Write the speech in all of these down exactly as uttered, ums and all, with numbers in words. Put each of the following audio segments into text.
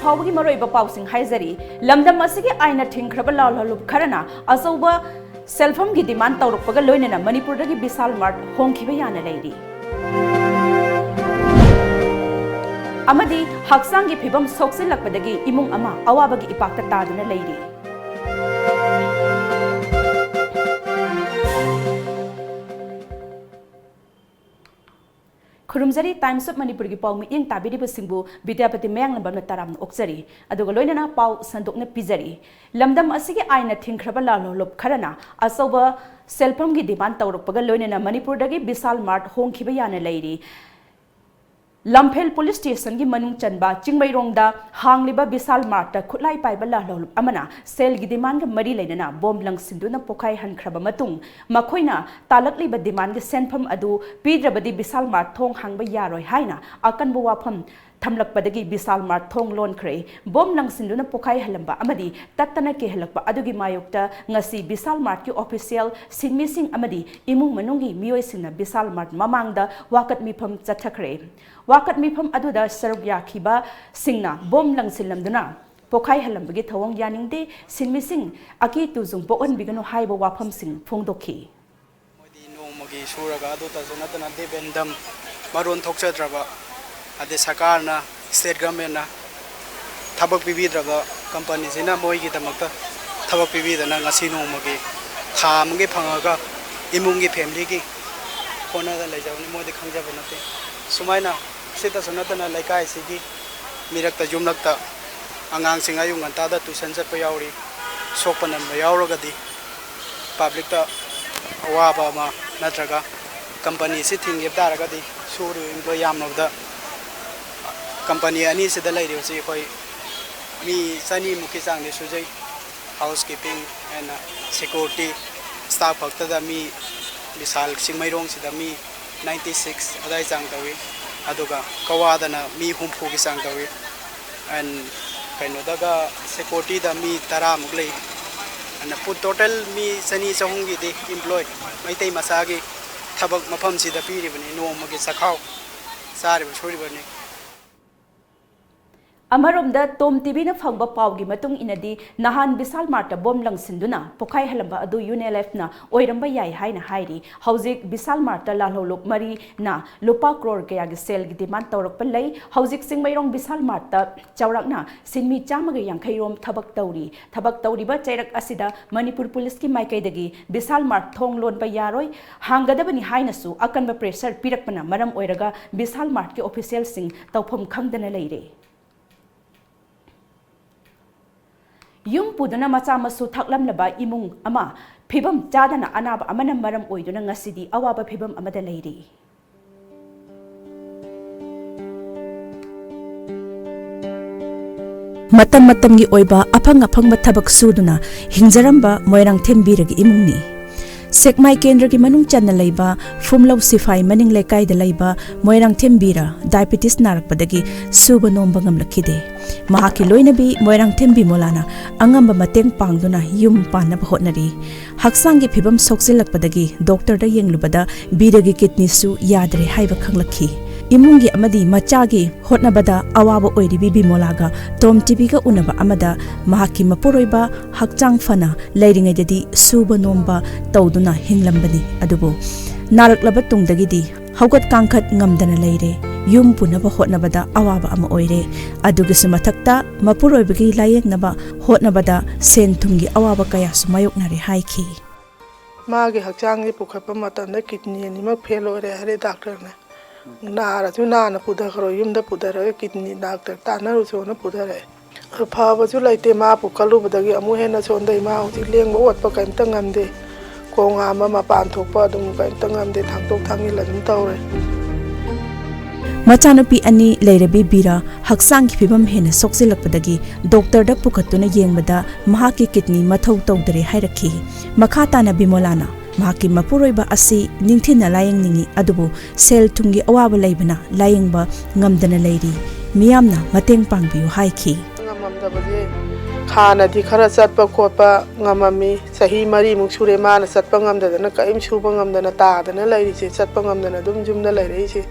ꯐꯥꯎꯕꯒꯤ ꯃꯔꯨꯑꯣꯏꯕ ꯄꯥꯎꯁꯤꯡ ꯍꯥꯏꯖꯔꯤ꯫ ꯂꯝꯗꯝ ꯑꯁꯤꯒꯤ ꯑꯥꯏꯟꯅ ꯊꯤꯡꯈ꯭ꯔꯕ ꯂꯥꯜꯍꯧꯂꯨꯞ ꯈꯔꯅ ꯑꯆꯧꯕ ꯁꯦꯜꯐꯝꯒꯤ ꯗꯤꯃꯥꯟ ꯇꯧꯔꯛꯄꯒ ꯂꯣꯏꯅꯅ ꯃꯅꯤꯄꯨꯔꯗꯒꯤ ꯕꯤꯁꯥꯜ ꯃꯥꯔꯠ ꯍꯣꯡꯈꯤꯕ ꯌꯥꯅ ꯂꯩꯔꯤ꯫ ꯑꯃꯗꯤ ꯍꯛꯆꯥꯡꯒꯤ ꯐꯤꯕꯝ ꯁꯣꯛꯆꯤꯜꯂꯛꯄꯗꯒꯤ ꯏꯃꯨꯡ ꯑꯃ ꯑꯋꯥꯕꯒꯤ ꯏꯄꯥꯛꯇ ꯇꯥꯗꯨꯅ ꯂꯩꯔꯤ꯫ ꯈꯨꯔꯨꯝꯖꯔꯤ꯫ Times of ꯃꯅꯤꯄꯨꯔꯒꯤ ꯄꯥꯎ ꯃꯤꯠꯌꯦꯡ ꯇꯥꯕꯤꯔꯤꯕꯁꯤꯡꯕꯨ ꯕꯤꯗ꯭ꯌꯥꯄꯇꯤ ꯃꯌꯥꯡꯂꯝꯕꯝꯅ ꯇꯔꯥꯝꯅ ꯑꯣꯛꯆꯔꯤ꯫ ꯑꯗꯨꯒ ꯂꯣꯏꯅꯅ ꯄꯥꯎ ꯁꯟꯗꯣꯛꯅ ꯄꯤꯖꯔꯤ꯫ ꯂꯝꯗꯝ ꯑꯁꯤꯒꯤ ꯑꯥꯏꯟꯅ ꯊꯤꯡꯈ꯭ꯔꯕ ꯂꯥꯜꯍꯧꯂꯨꯞ ꯈꯔꯅ ꯑꯆꯧꯕ ꯁꯦꯜꯐꯝꯒꯤ ꯗꯤꯃꯥꯟ ꯇꯧꯔꯛꯄꯒ ꯂꯣꯏꯅꯅ ꯃꯅꯤꯄꯨꯔꯗꯒꯤ ꯕꯤꯁꯥꯜ ꯃꯥꯔꯠ ꯍꯣꯡꯈꯤꯕ ꯌꯥꯅ ꯂꯩꯔꯤ꯫ ꯂꯝꯐꯦꯜ ꯄꯨꯂꯤꯁ ꯁ꯭ꯇꯦꯁꯟꯒꯤ ꯃꯅꯨꯡ ꯆꯟꯕ ꯆꯤꯡꯃꯩꯔꯣꯡꯗ ꯍꯥꯡꯂꯤꯕ ꯕꯤꯁꯥꯜ ꯃꯥꯔꯠꯇ ꯈꯨꯠꯂꯥꯏ ꯄꯥꯏꯕ ꯂꯥꯜꯍꯧꯂꯨꯞ ꯑꯃꯅ ꯁꯦꯜꯒꯤ ꯗꯤꯃꯥꯟꯒ ꯃꯔꯤ ꯂꯩꯅꯅ ꯕꯣꯝ ꯂꯪꯁꯤꯟꯗꯨꯅ ꯄꯣꯈꯥꯏꯍꯟꯈ꯭ꯔꯕ ꯃꯇꯨꯡ, ꯃꯈꯣꯏꯅ ꯇꯥꯂꯛꯂꯤꯕ ꯗꯤꯃꯥꯟꯒꯤ ꯁꯦꯟꯐꯝ ꯑꯗꯨ ꯄꯤꯗ꯭ꯔꯕꯗꯤ ꯕꯤꯁꯥꯜ ꯃꯥꯔꯠ ꯊꯣꯡ ꯍꯥꯡꯕ ꯌꯥꯔꯣꯏ ꯍꯥꯏꯅ ꯑꯀꯟꯕ ꯋꯥꯐꯝ ꯊꯝꯂꯛꯄꯗꯒꯤ ꯕꯤꯁꯥꯜ ꯃꯥꯔꯠ ꯊꯣꯡ ꯂꯣꯟꯈ꯭ꯔꯦ꯫ ꯕꯣꯝ ꯂꯪꯁꯤꯟꯗꯨꯅ ꯄꯣꯈꯥꯏꯍꯜꯂꯝꯕ ꯑꯃꯗꯤ ꯇꯠꯇꯅ ꯀꯤꯍꯜꯂꯛꯄ ꯑꯗꯨꯒꯤ ꯃꯥꯌꯣꯛꯇ ꯉꯁꯤ ꯕꯤꯁꯥꯜ ꯃꯥꯔꯠꯀꯤ ꯑꯣꯐꯤꯁꯤꯌꯦꯜ, ꯁꯤꯟꯃꯤꯁꯤꯡ ꯑꯃꯗꯤ ꯏꯃꯨꯡ ꯃꯅꯨꯡꯒꯤ ꯃꯤꯑꯣꯏꯁꯤꯡꯅ ꯕꯤꯁꯥꯜ ꯃꯥꯔꯠ ꯃꯃꯥꯡꯗ ꯋꯥꯀꯠ ꯃꯤꯐꯝ ꯆꯠꯊꯈ꯭ꯔꯦ꯫ ꯋꯥꯀꯠ ꯃꯤꯐꯝ ꯑꯗꯨꯗ ꯁꯔꯨꯛ ꯌꯥꯈꯤꯕꯁꯤꯡꯅ ꯕꯣꯝ ꯂꯪꯁꯤꯜꯂꯝꯗꯨꯅ ꯄꯣꯈꯥꯏꯍꯜꯂꯝꯕꯒꯤ ꯊꯧꯑꯣꯡ ꯌꯥꯅꯤꯡꯗꯦ, ꯁꯤꯟꯃꯤꯁꯤꯡ ꯑꯀꯤ ꯇꯨꯖꯨꯡ ꯄꯣꯛꯍꯟꯕꯤꯒꯅꯨ ꯍꯥꯏꯕ ꯋꯥꯐꯝꯁꯤꯡ ꯐꯣꯡꯗꯣꯛꯈꯤ꯫ ꯃꯣꯏꯗꯤ ꯅꯣꯡꯃꯒꯤ ꯁꯨꯔꯒ ꯑꯗꯨꯇꯁꯨ ꯅꯠꯇꯅ dead and dumb, ꯃꯔꯣꯟ ꯊꯣꯛꯆꯗ꯭ꯔꯕ, ꯑꯗꯩ ꯁꯔꯀꯥꯔꯅ, state government ꯅ ꯊꯕꯛ ꯄꯤꯕꯤꯗ꯭ꯔꯕ company ꯁꯤꯅ ꯃꯣꯏꯒꯤꯗꯃꯛꯇ ꯊꯕꯛ ꯄꯤꯕꯤꯗꯅ ꯉꯁꯤ ꯅꯣꯡꯃꯒꯤ ꯊꯥ ꯑꯃꯒꯤ ꯐꯪꯉꯒ ꯏꯃꯨꯡꯒꯤ, family ꯒꯤ ꯍꯣꯠꯅꯗꯅ ꯂꯩꯖꯕꯅꯤ, ꯃꯣꯏꯗꯤ ꯈꯪꯖꯕ ꯅꯠꯇꯦ꯫ ꯁꯨꯃꯥꯏꯅ ꯁꯤꯇꯁꯨ ꯅꯠꯇꯅ ꯂꯩꯀꯥꯏꯁꯤꯒꯤ ꯃꯤꯔꯛꯇ, ꯌꯨꯝꯂꯛꯇ ꯑꯉꯥꯡꯁꯤꯡ ꯑꯌꯨꯛ ꯉꯟꯇꯥꯗ tuition ꯆꯠꯄ ꯌꯥꯎꯔꯤ, ꯁꯣꯛꯄ ꯅꯟꯕ ꯌꯥꯎꯔꯒꯗꯤ public ꯇ ꯑꯋꯥꯕ ꯑꯃ ꯅꯠꯇ꯭ꯔꯒ company ꯁꯤ ꯊꯤꯡꯈꯤꯕ ꯇꯥꯔꯒꯗꯤ ꯁꯨꯔꯤꯕ employee ꯌꯥꯝꯂꯕꯗ company ꯑꯅꯤꯁꯤꯗ ꯂꯩꯔꯤꯕꯁꯤ ꯑꯩꯈꯣꯏ ꯃꯤ ꯆꯅꯤꯃꯨꯛꯀꯤ ꯆꯥꯡꯗꯤ ꯁꯨꯖꯩ꯫ Housekeeping and security staff ꯈꯛꯇꯗ ꯃꯤ ꯕꯤꯁꯥꯜ ꯆꯤꯡꯃꯩꯔꯣꯡꯁꯤꯗ ꯃꯤ ninety six ꯑꯗꯥꯏ ꯆꯥꯡ ꯇꯧꯏ꯫ ꯑꯗꯨꯒ ꯀꯋꯥꯗꯅ ꯃꯤ ꯍꯨꯝꯐꯨꯒꯤ ꯆꯥꯡ ꯇꯧꯏ꯫ And ꯀꯩꯅꯣꯗꯒ security ꯗ ꯃꯤ ꯇꯔꯥꯃꯨꯛ ꯂꯩ꯫ ꯑꯗꯨꯅ ꯄꯨ-, total ꯃꯤ ꯆꯅꯤ ꯆꯍꯨꯝꯒꯤꯗꯤ employee ꯃꯩꯇꯩ ꯃꯆꯥꯒꯤ ꯊꯕꯛ ꯃꯐꯝꯁꯤꯗ ꯄꯤꯔꯤꯕꯅꯤ, ꯅꯣꯡꯃꯒꯤ ꯆꯈꯥꯎ ꯆꯥꯔꯤꯕ ꯁꯨꯔꯤꯕꯅꯤ꯫ ꯑꯃꯔꯣꯝꯗ ꯇꯣꯝ ꯇꯤꯚꯤꯅ ꯐꯪꯕ ꯄꯥꯎꯒꯤ ꯃꯇꯨꯡ ꯏꯟꯅꯗꯤ, ꯅꯍꯥꯟ ꯕꯤꯁꯥꯜ ꯃꯥꯔꯠꯇ ꯕꯣꯝ ꯂꯪꯁꯤꯟꯗꯨꯅ ꯄꯣꯈꯥꯏꯍꯜꯂꯝꯕ ꯑꯗꯨ ꯌꯨꯅꯦꯂꯦꯐꯅ ꯑꯣꯏꯔꯝꯕ ꯌꯥꯏ ꯍꯥꯏꯅ ꯍꯥꯏꯔꯤ꯫ ꯍꯧꯖꯤꯛ ꯕꯤꯁꯥꯜ ꯃꯥꯔꯠꯇ ꯂꯥꯜꯍꯧꯂꯨꯞ ꯃꯔꯤꯅ ꯂꯨꯄꯥ ꯀ꯭ꯔꯣꯔ ꯀꯌꯥꯒꯤ ꯁꯦꯜꯒꯤ ꯗꯤꯃꯥꯟ ꯇꯧꯔꯛꯄ ꯂꯩ꯫ ꯍꯧꯖꯤꯛ ꯆꯤꯡꯃꯩꯔꯣꯡ ꯕꯤꯁꯥꯜ ꯃꯥꯔꯠꯇ ꯆꯥꯎꯔꯥꯛꯅ ꯁꯤꯟꯃꯤ ꯆꯥꯝꯃꯒ ꯌꯥꯡꯈꯩ ꯔꯣꯝ ꯊꯕꯛ ꯇꯧꯔꯤ꯫ ꯊꯕꯛ ꯇꯧꯔꯤꯕ ꯆꯩꯔꯛ ꯑꯁꯤꯗ ꯃꯅꯤꯄꯨꯔ ꯄꯨꯂꯤꯁꯀꯤ ꯃꯥꯏꯀꯩꯗꯒꯤ ꯕꯤꯁꯥꯜ ꯃꯥꯔꯠ ꯊꯣꯡ ꯂꯣꯟꯕ ꯌꯥꯔꯣꯏ, ꯍꯥꯡꯒꯗꯕꯅꯤ ꯍꯥꯏꯅꯁꯨ ꯑꯀꯟꯕ ꯄ꯭ꯔꯦꯁꯔ ꯄꯤꯔꯛꯄꯅ ꯃꯔꯝ ꯑꯣꯏꯔꯒ ꯕꯤꯁꯥꯜ ꯃꯥꯔꯠꯀꯤ ꯑꯣꯐꯤꯁꯤꯌꯦꯜꯁꯤꯡ ꯇꯧꯐꯝ ꯈꯪꯗꯅ ꯂꯩꯔꯦ꯫ ꯌꯨꯝ ꯄꯨꯗꯨꯅ ꯃꯆꯥ ꯃꯁꯨ ꯊꯛꯂꯝꯂꯕ ꯏꯃꯨꯡ ꯑꯃ ꯐꯤꯕꯝ ꯆꯥꯗꯅ ꯑꯅꯥꯕ ꯑꯃꯅ ꯃꯔꯝ ꯑꯣꯏꯗꯨꯅ ꯉꯁꯤꯗꯤ ꯑꯋꯥꯕ ꯐꯤꯕꯝ ꯑꯃꯗ ꯂꯩꯔꯤ꯫ ꯃꯇꯝ ꯃꯇꯝꯒꯤ ꯑꯣꯏꯕ ꯑꯐꯪ ꯑꯐꯪꯕ ꯊꯕꯛ ꯁꯨꯗꯨꯅ ꯍꯤꯡꯖꯔꯝꯕ ꯃꯣꯏꯔꯥꯡꯊꯦꯝ ꯕꯤꯔꯒꯤ ꯏꯃꯨꯡꯅꯤ꯫ ꯁꯦꯛꯃꯥꯏ ꯀꯦꯟꯗ꯭ꯔꯒꯤ ꯃꯅꯨꯡ ꯆꯟꯅ ꯂꯩꯕ ꯐꯨꯝꯂꯧ ꯁꯤꯐꯥꯏ ꯃꯅꯤꯡ ꯂꯩꯀꯥꯏꯗ ꯂꯩꯕ ꯃꯣꯏꯔꯥꯡꯊꯦꯝ ꯕꯤꯔ ꯗꯥꯏꯕꯤꯇꯤꯁ ꯅꯥꯔꯛꯄꯗꯒꯤ ꯁꯨꯕ ꯅꯣꯝꯕ ꯉꯝꯂꯛꯈꯤꯗꯦ꯫ ꯃꯍꯥꯛꯀꯤ ꯂꯣꯏꯅꯕꯤ ꯃꯣꯏꯔꯥꯡꯊꯦꯝ ꯕꯤꯃꯣꯂꯥꯅ ꯑꯉꯝꯕ ꯃꯇꯦꯡ ꯄꯥꯡꯗꯨꯅ ꯌꯨꯝ ꯄꯥꯟꯅꯕ ꯍꯣꯠꯅꯔꯤ꯫ ꯍꯛꯆꯥꯡꯒꯤ ꯐꯤꯕꯝ ꯁꯣꯛꯆꯤꯜꯂꯛꯄꯗꯒꯤ ꯗꯣꯛꯇꯔꯗ ꯌꯦꯡꯂꯨꯕꯗ ꯕꯤꯔꯒꯤ ꯀꯤꯗꯅꯤꯁꯨ ꯌꯥꯗ꯭ꯔꯦ ꯍꯥꯏꯕ ꯈꯪꯂꯛꯈꯤ꯫ ꯏꯃꯨꯡꯒꯤ ꯑꯃꯗꯤ ꯃꯆꯥꯒꯤ ꯍꯣꯠꯅꯕꯗ ꯑꯋꯥꯕ ꯑꯣꯏꯔꯤꯕꯤ ꯕꯤꯃꯣꯂꯥꯒ ꯇꯣꯝ ꯇꯤꯚꯤꯒ ꯎꯅꯕ ꯑꯃꯗ ꯃꯍꯥꯛꯀꯤ ꯃꯄꯨꯔꯣꯏꯕ ꯍꯛꯆꯥꯡ ꯐꯅ ꯂꯩꯔꯤꯉꯩꯗꯗꯤ ꯁꯨꯕ ꯅꯣꯝꯕ ꯇꯧꯗꯨꯅ ꯍꯤꯡꯂꯝꯕꯅꯤ꯫ ꯑꯗꯨꯕꯨ ꯅꯥꯔꯛꯂꯕ ꯇꯨꯡꯗꯒꯤꯗꯤ ꯍꯧꯒꯠ ꯀꯥꯡꯈꯠ ꯉꯝꯗꯅ ꯂꯩꯔꯦ꯫ ꯌꯨꯝ ꯄꯨꯅꯕ ꯍꯣꯠꯅꯕꯗ ꯑꯋꯥꯕ ꯑꯃ ꯑꯣꯏꯔꯦ꯫ ꯑꯗꯨꯒꯤꯁꯨ ꯃꯊꯛꯇ ꯃꯄꯨꯔꯣꯏꯕꯒꯤ ꯂꯥꯌꯦꯡꯅꯕ ꯍꯣꯠꯅꯕꯗ ꯁꯦꯟ ꯊꯨꯝꯒꯤ ꯑꯋꯥꯕ ꯀꯌꯥꯁꯨ ꯃꯥꯌꯣꯛꯅꯔꯦ ꯍꯥꯏꯈꯤ꯫ ꯃꯥꯒꯤ ꯍꯛꯆꯥꯡꯁꯦ ꯄꯨꯈꯠꯄ ꯃꯇꯝꯗ ꯀꯤꯗꯅꯤ ꯑꯅꯤꯃꯛ ꯐꯦꯜ ꯑꯣꯏꯔꯦ ꯍꯥꯏꯔꯦ ꯗꯥꯛꯇꯔꯅ꯫ ꯅꯥꯔꯁꯨ ꯅꯥꯅ ꯄꯨꯊꯈ꯭ꯔꯣ, ꯌꯨꯝꯗ ꯄꯨꯊꯔꯒ ꯀꯤꯗꯅꯤ ꯗꯥꯛꯇꯔ ꯇꯥꯟꯅꯔꯨꯆꯣꯅ ꯄꯨꯊꯔꯛꯑꯦ꯫ ꯑꯗꯨ ꯐꯕꯁꯨ ꯂꯩꯇꯦ, ꯃꯥ ꯄꯨꯈꯠꯂꯨꯕꯗꯒꯤ ꯑꯃꯨꯛ ꯍꯦꯟꯅ ꯁꯣꯟꯊꯩ꯫ ꯃꯥ ꯍꯧꯖꯤꯛ ꯂꯦꯡꯕ ꯑꯣꯠꯄ ꯀꯔꯤꯝꯇ ꯉꯝꯗꯦ꯫ ꯈꯣꯡ ꯍꯥꯝꯕ ꯃꯄꯥꯟ ꯊꯣꯛꯄ ꯑꯗꯨꯝ ꯀꯔꯤꯝꯇ ꯉꯝꯗꯦ, ꯊꯥꯡꯗꯣꯛ ꯊꯥꯡꯖꯤꯜ ꯑꯗꯨꯝ ꯇꯧꯔꯦ꯫ ꯃꯆꯥꯅꯨꯄꯤ ꯑꯅꯤ ꯂꯩꯔꯕꯤ ꯕꯤꯔꯥ ꯍꯛꯆꯥꯡꯒꯤ ꯐꯤꯕꯝ ꯍꯦꯟꯅ ꯁꯣꯛꯆꯤꯜꯂꯛꯄꯗꯒꯤ ꯗꯣꯛꯇꯔꯗ ꯄꯨꯈꯠꯇꯨꯅ ꯌꯦꯡꯕꯗ ꯃꯍꯥꯛꯀꯤ ꯀꯤꯗꯅꯤ ꯃꯊꯧ ꯇꯧꯗ꯭ꯔꯦ ꯍꯥꯏꯔꯛꯈꯤ꯫ ꯃꯈꯥ ꯇꯥꯅ ꯕꯤꯃꯣꯂꯥꯅ ꯃꯍꯥꯛꯀꯤ ꯃꯄꯨꯔꯣꯏꯕ ꯑꯁꯤ ꯅꯤꯡꯊꯤꯅ ꯂꯥꯌꯦꯡꯅꯤꯡꯏ, ꯑꯗꯨꯕꯨ ꯁꯦꯜ ꯊꯨꯝꯒꯤ ꯑꯋꯥꯕ ꯂꯩꯕꯅ ꯂꯥꯌꯦꯡꯕ ꯉꯝꯗꯅ ꯂꯩꯔꯤ꯫ ꯃꯤꯌꯥꯝꯅ ꯃꯇꯦꯡ ꯄꯥꯡꯕꯤꯌꯨ ꯍꯥꯏꯈꯤ꯫ ꯉꯝꯃꯝꯗꯕꯁꯦ ꯍꯥꯟꯅꯗꯤ ꯈꯔ ꯆꯠꯄ ꯈꯣꯠꯄ ꯉꯝꯃꯝꯃꯤ꯫ ꯆꯍꯤ ꯃꯔꯤꯃꯨꯛ ꯁꯨꯔꯦ ꯃꯥꯅ ꯆꯠꯄ ꯉꯝꯗꯗꯅ, ꯀꯔꯤꯝ ꯁꯨꯕ ꯉꯝꯗꯅ ꯇꯥꯗꯅ ꯂꯩꯔꯤꯁꯦ, ꯆꯠꯄ ꯉꯝꯗꯅ ꯑꯗꯨꯝ ꯌꯨꯝꯗ ꯂꯩꯔꯛꯏꯁꯦ꯫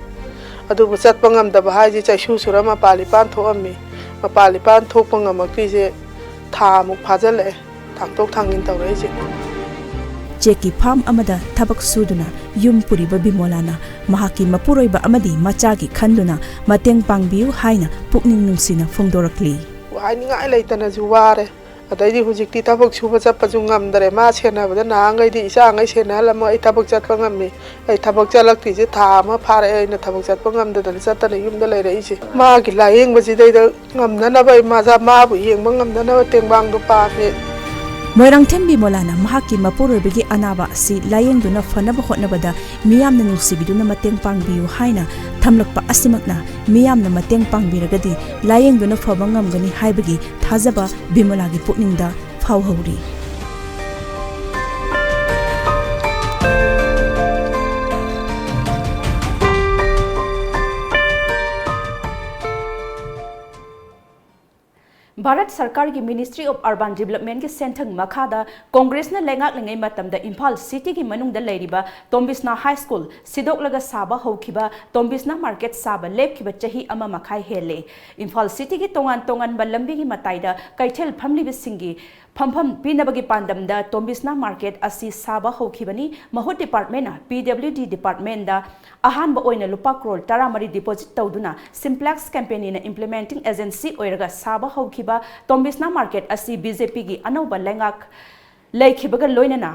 ꯑꯗꯨꯕꯨ ꯆꯠꯄ ꯉꯝꯗꯕ ꯍꯥꯏꯁꯦ ꯆꯩꯁꯨ ꯁꯨꯔ ꯃꯄꯥꯟ ꯏꯄꯥꯟ ꯊꯣꯛꯑꯝꯃꯤ꯫ ꯃꯄꯥꯟ ꯏꯄꯥꯟ ꯊꯣꯛꯄ ꯉꯝꯃꯛꯇ꯭ꯔꯤꯁꯦ ꯊꯥꯃꯨꯛ ꯐꯥꯖꯤꯜꯂꯛꯑꯦ, ꯊꯥꯡꯇꯣꯛ ꯊꯥꯡꯖꯤꯟ ꯇꯧꯔꯛꯏꯁꯦ꯫ ꯆꯦꯛꯀꯤ ꯐꯥꯝ ꯑꯃꯗ ꯊꯕꯛ ꯁꯨꯗꯨꯅ ꯌꯨꯝ ꯄꯨꯔꯤꯕ ꯕꯤꯃꯣꯂꯥꯅ ꯃꯍꯥꯛꯀꯤ ꯃꯄꯨꯔꯣꯏꯕ ꯑꯃꯗꯤ ꯃꯆꯥꯒꯤ ꯈꯟꯗꯨꯅ ꯃꯇꯦꯡ ꯄꯥꯡꯕꯤꯌꯨ ꯍꯥꯏꯅ ꯄꯨꯛꯅꯤꯡ ꯅꯨꯡꯁꯤꯅ ꯐꯣꯡꯗꯣꯔꯛꯂꯤ꯫ ꯍꯥꯏꯅꯤꯡꯉꯥꯏ ꯂꯩꯇꯅꯁꯨ ꯋꯥꯔꯦ꯫ ꯑꯗꯩꯗꯤ ꯍꯧꯖꯤꯛꯇꯤ ꯊꯕꯛ ꯁꯨꯕ ꯆꯠꯄꯁꯨ ꯉꯝꯗꯔꯦ꯫ ꯃꯥ ꯁꯦꯟꯅꯕꯗ ꯅꯍꯥꯟꯈꯩꯗꯤ ꯏꯆꯥꯉꯩ ꯁꯦꯟꯅꯍꯜꯂꯝꯃ ꯑꯩ ꯊꯕꯛ ꯆꯠꯄ ꯉꯝꯃꯤ꯫ ꯑꯩ ꯊꯕꯛ ꯆꯠꯂꯛꯇ꯭ꯔꯤꯁꯦ ꯊꯥ ꯑꯃ ꯐꯥꯔꯛꯑꯦ ꯑꯩꯅ ꯊꯕꯛ ꯆꯠꯄ ꯉꯝꯗꯗꯅ ꯆꯠꯇꯅ ꯌꯨꯝꯗ ꯂꯩꯔꯛꯏꯁꯦ꯫ ꯃꯥꯒꯤ ꯂꯥꯏꯌꯦꯡꯕꯁꯤꯗꯩꯗ ꯉꯝꯅꯅꯕ ꯑꯩ ꯃꯥꯁꯥ ꯃꯥꯕꯨ ꯌꯦꯡꯕ ꯉꯝꯅꯅꯕ ꯇꯦꯡꯕꯥꯡꯗꯣ ꯄꯥꯝꯃꯤ꯫ ꯃꯣꯏꯔꯥꯡꯊꯦꯝ ꯕꯤꯃꯣꯂꯥꯅ ꯃꯍꯥꯛꯀꯤ ꯃꯄꯨꯔꯣꯏꯕꯒꯤ ꯑꯅꯥꯕ ꯑꯁꯤ ꯂꯥꯏꯌꯦꯡꯗꯨꯅ ꯐꯅꯕ ꯍꯣꯠꯅꯕꯗ ꯃꯤꯌꯥꯝꯅ ꯅꯨꯡꯁꯤꯕꯤꯗꯨꯅ ꯃꯇꯦꯡ ꯄꯥꯡꯕꯤꯌꯨ ꯍꯥꯏꯅ ꯊꯝꯂꯛꯄ ꯑꯁꯤꯃꯛꯅ ꯃꯤꯌꯥꯝꯅ ꯃꯇꯦꯡ ꯄꯥꯡꯕꯤꯔꯒꯗꯤ ꯂꯥꯏꯌꯦꯡꯗꯨꯅ ꯐꯕ ꯉꯝꯒꯅꯤ ꯍꯥꯏꯕꯒꯤ ꯊꯥꯖꯕ ꯕꯤꯃꯣꯂꯥꯒꯤ ꯄꯨꯛꯅꯤꯡꯗ ꯐꯥꯎꯍꯧꯔꯤ꯫ ꯚꯥꯔꯠ ꯁꯔꯀꯥꯔꯒꯤ Ministry of Urban Developmentꯀꯤ ꯁꯦꯟꯊꯪ ꯃꯈꯥꯗ ꯀꯣꯡꯒ꯭ꯔꯦꯁꯅ ꯂꯩꯉꯥꯛꯂꯤꯉꯩ ꯃꯇꯝꯗ ꯏꯝꯐꯥꯜ ꯁꯤꯇꯤꯒꯤ ꯃꯅꯨꯡꯗ ꯂꯩꯔꯤꯕ ꯇꯣꯝꯕꯤꯁꯅꯥ ꯍꯥꯏ ꯁ꯭ꯀꯨꯜ ꯁꯤꯗꯣꯛꯂꯒ ꯁꯥꯕ ꯍꯧꯈꯤꯕ ꯇꯣꯝꯕꯤꯁꯅꯥ ꯃꯥꯔꯀꯦꯠ ꯁꯥꯕ ꯂꯦꯞꯈꯤꯕ ꯆꯍꯤ ꯑꯃ ꯃꯈꯥꯏ ꯍꯦꯜꯂꯦ꯫ ꯏꯝꯐꯥꯜ ꯁꯤꯇꯤꯒꯤ ꯇꯣꯉꯥꯟ ꯇꯣꯉꯥꯟꯕ ꯂꯝꯕꯤꯒꯤ ꯃꯇꯥꯏꯗ ꯀꯩꯊꯦꯜ ꯐꯝꯂꯤꯕꯁꯤꯡꯒꯤ ꯐꯝꯐꯝ ꯄꯤꯅꯕꯒꯤ ꯄꯥꯟꯗꯝꯗ ꯇꯣꯝꯕꯤꯁꯅꯥ ꯃꯥꯔꯀꯦꯠ ꯑꯁꯤ ꯁꯥꯕ ꯍꯧꯈꯤꯕꯅꯤ꯫ ꯃꯍꯨꯠ ꯗꯤꯄꯥꯔꯠꯃꯦꯟꯅ ꯄꯤ ꯗꯕ꯭ꯂꯤꯎ ꯗꯤ ꯗꯤꯄꯥꯔꯠꯃꯦꯟꯗ ꯑꯍꯥꯟꯕ ꯑꯣꯏꯅ ꯂꯨꯄꯥ ꯀ꯭ꯔꯣꯔ ꯇꯔꯥꯃꯔꯤ ꯗꯤꯄꯣꯖꯤꯠ ꯇꯧꯗꯨꯅ ꯁꯤꯝꯄ꯭ꯂꯦꯛꯁ ꯀꯝꯄꯦꯅꯤꯅ ꯏꯝꯄ꯭ꯂꯤꯃꯦꯟꯇꯤꯡ ꯑꯦꯖꯦꯟꯁꯤ ꯑꯣꯏꯔꯒ ꯁꯥꯕ ꯍꯧꯈꯤꯕ ꯇꯣꯝꯕꯤꯁꯅꯥ ꯃꯥꯔꯀꯦꯠ ꯑꯁꯤ ꯕꯤ ꯖꯦ ꯄꯤꯒꯤ ꯑꯅꯧꯕ ꯂꯩꯉꯥꯛ ꯂꯩꯈꯤꯕꯒ ꯂꯣꯏꯅꯅ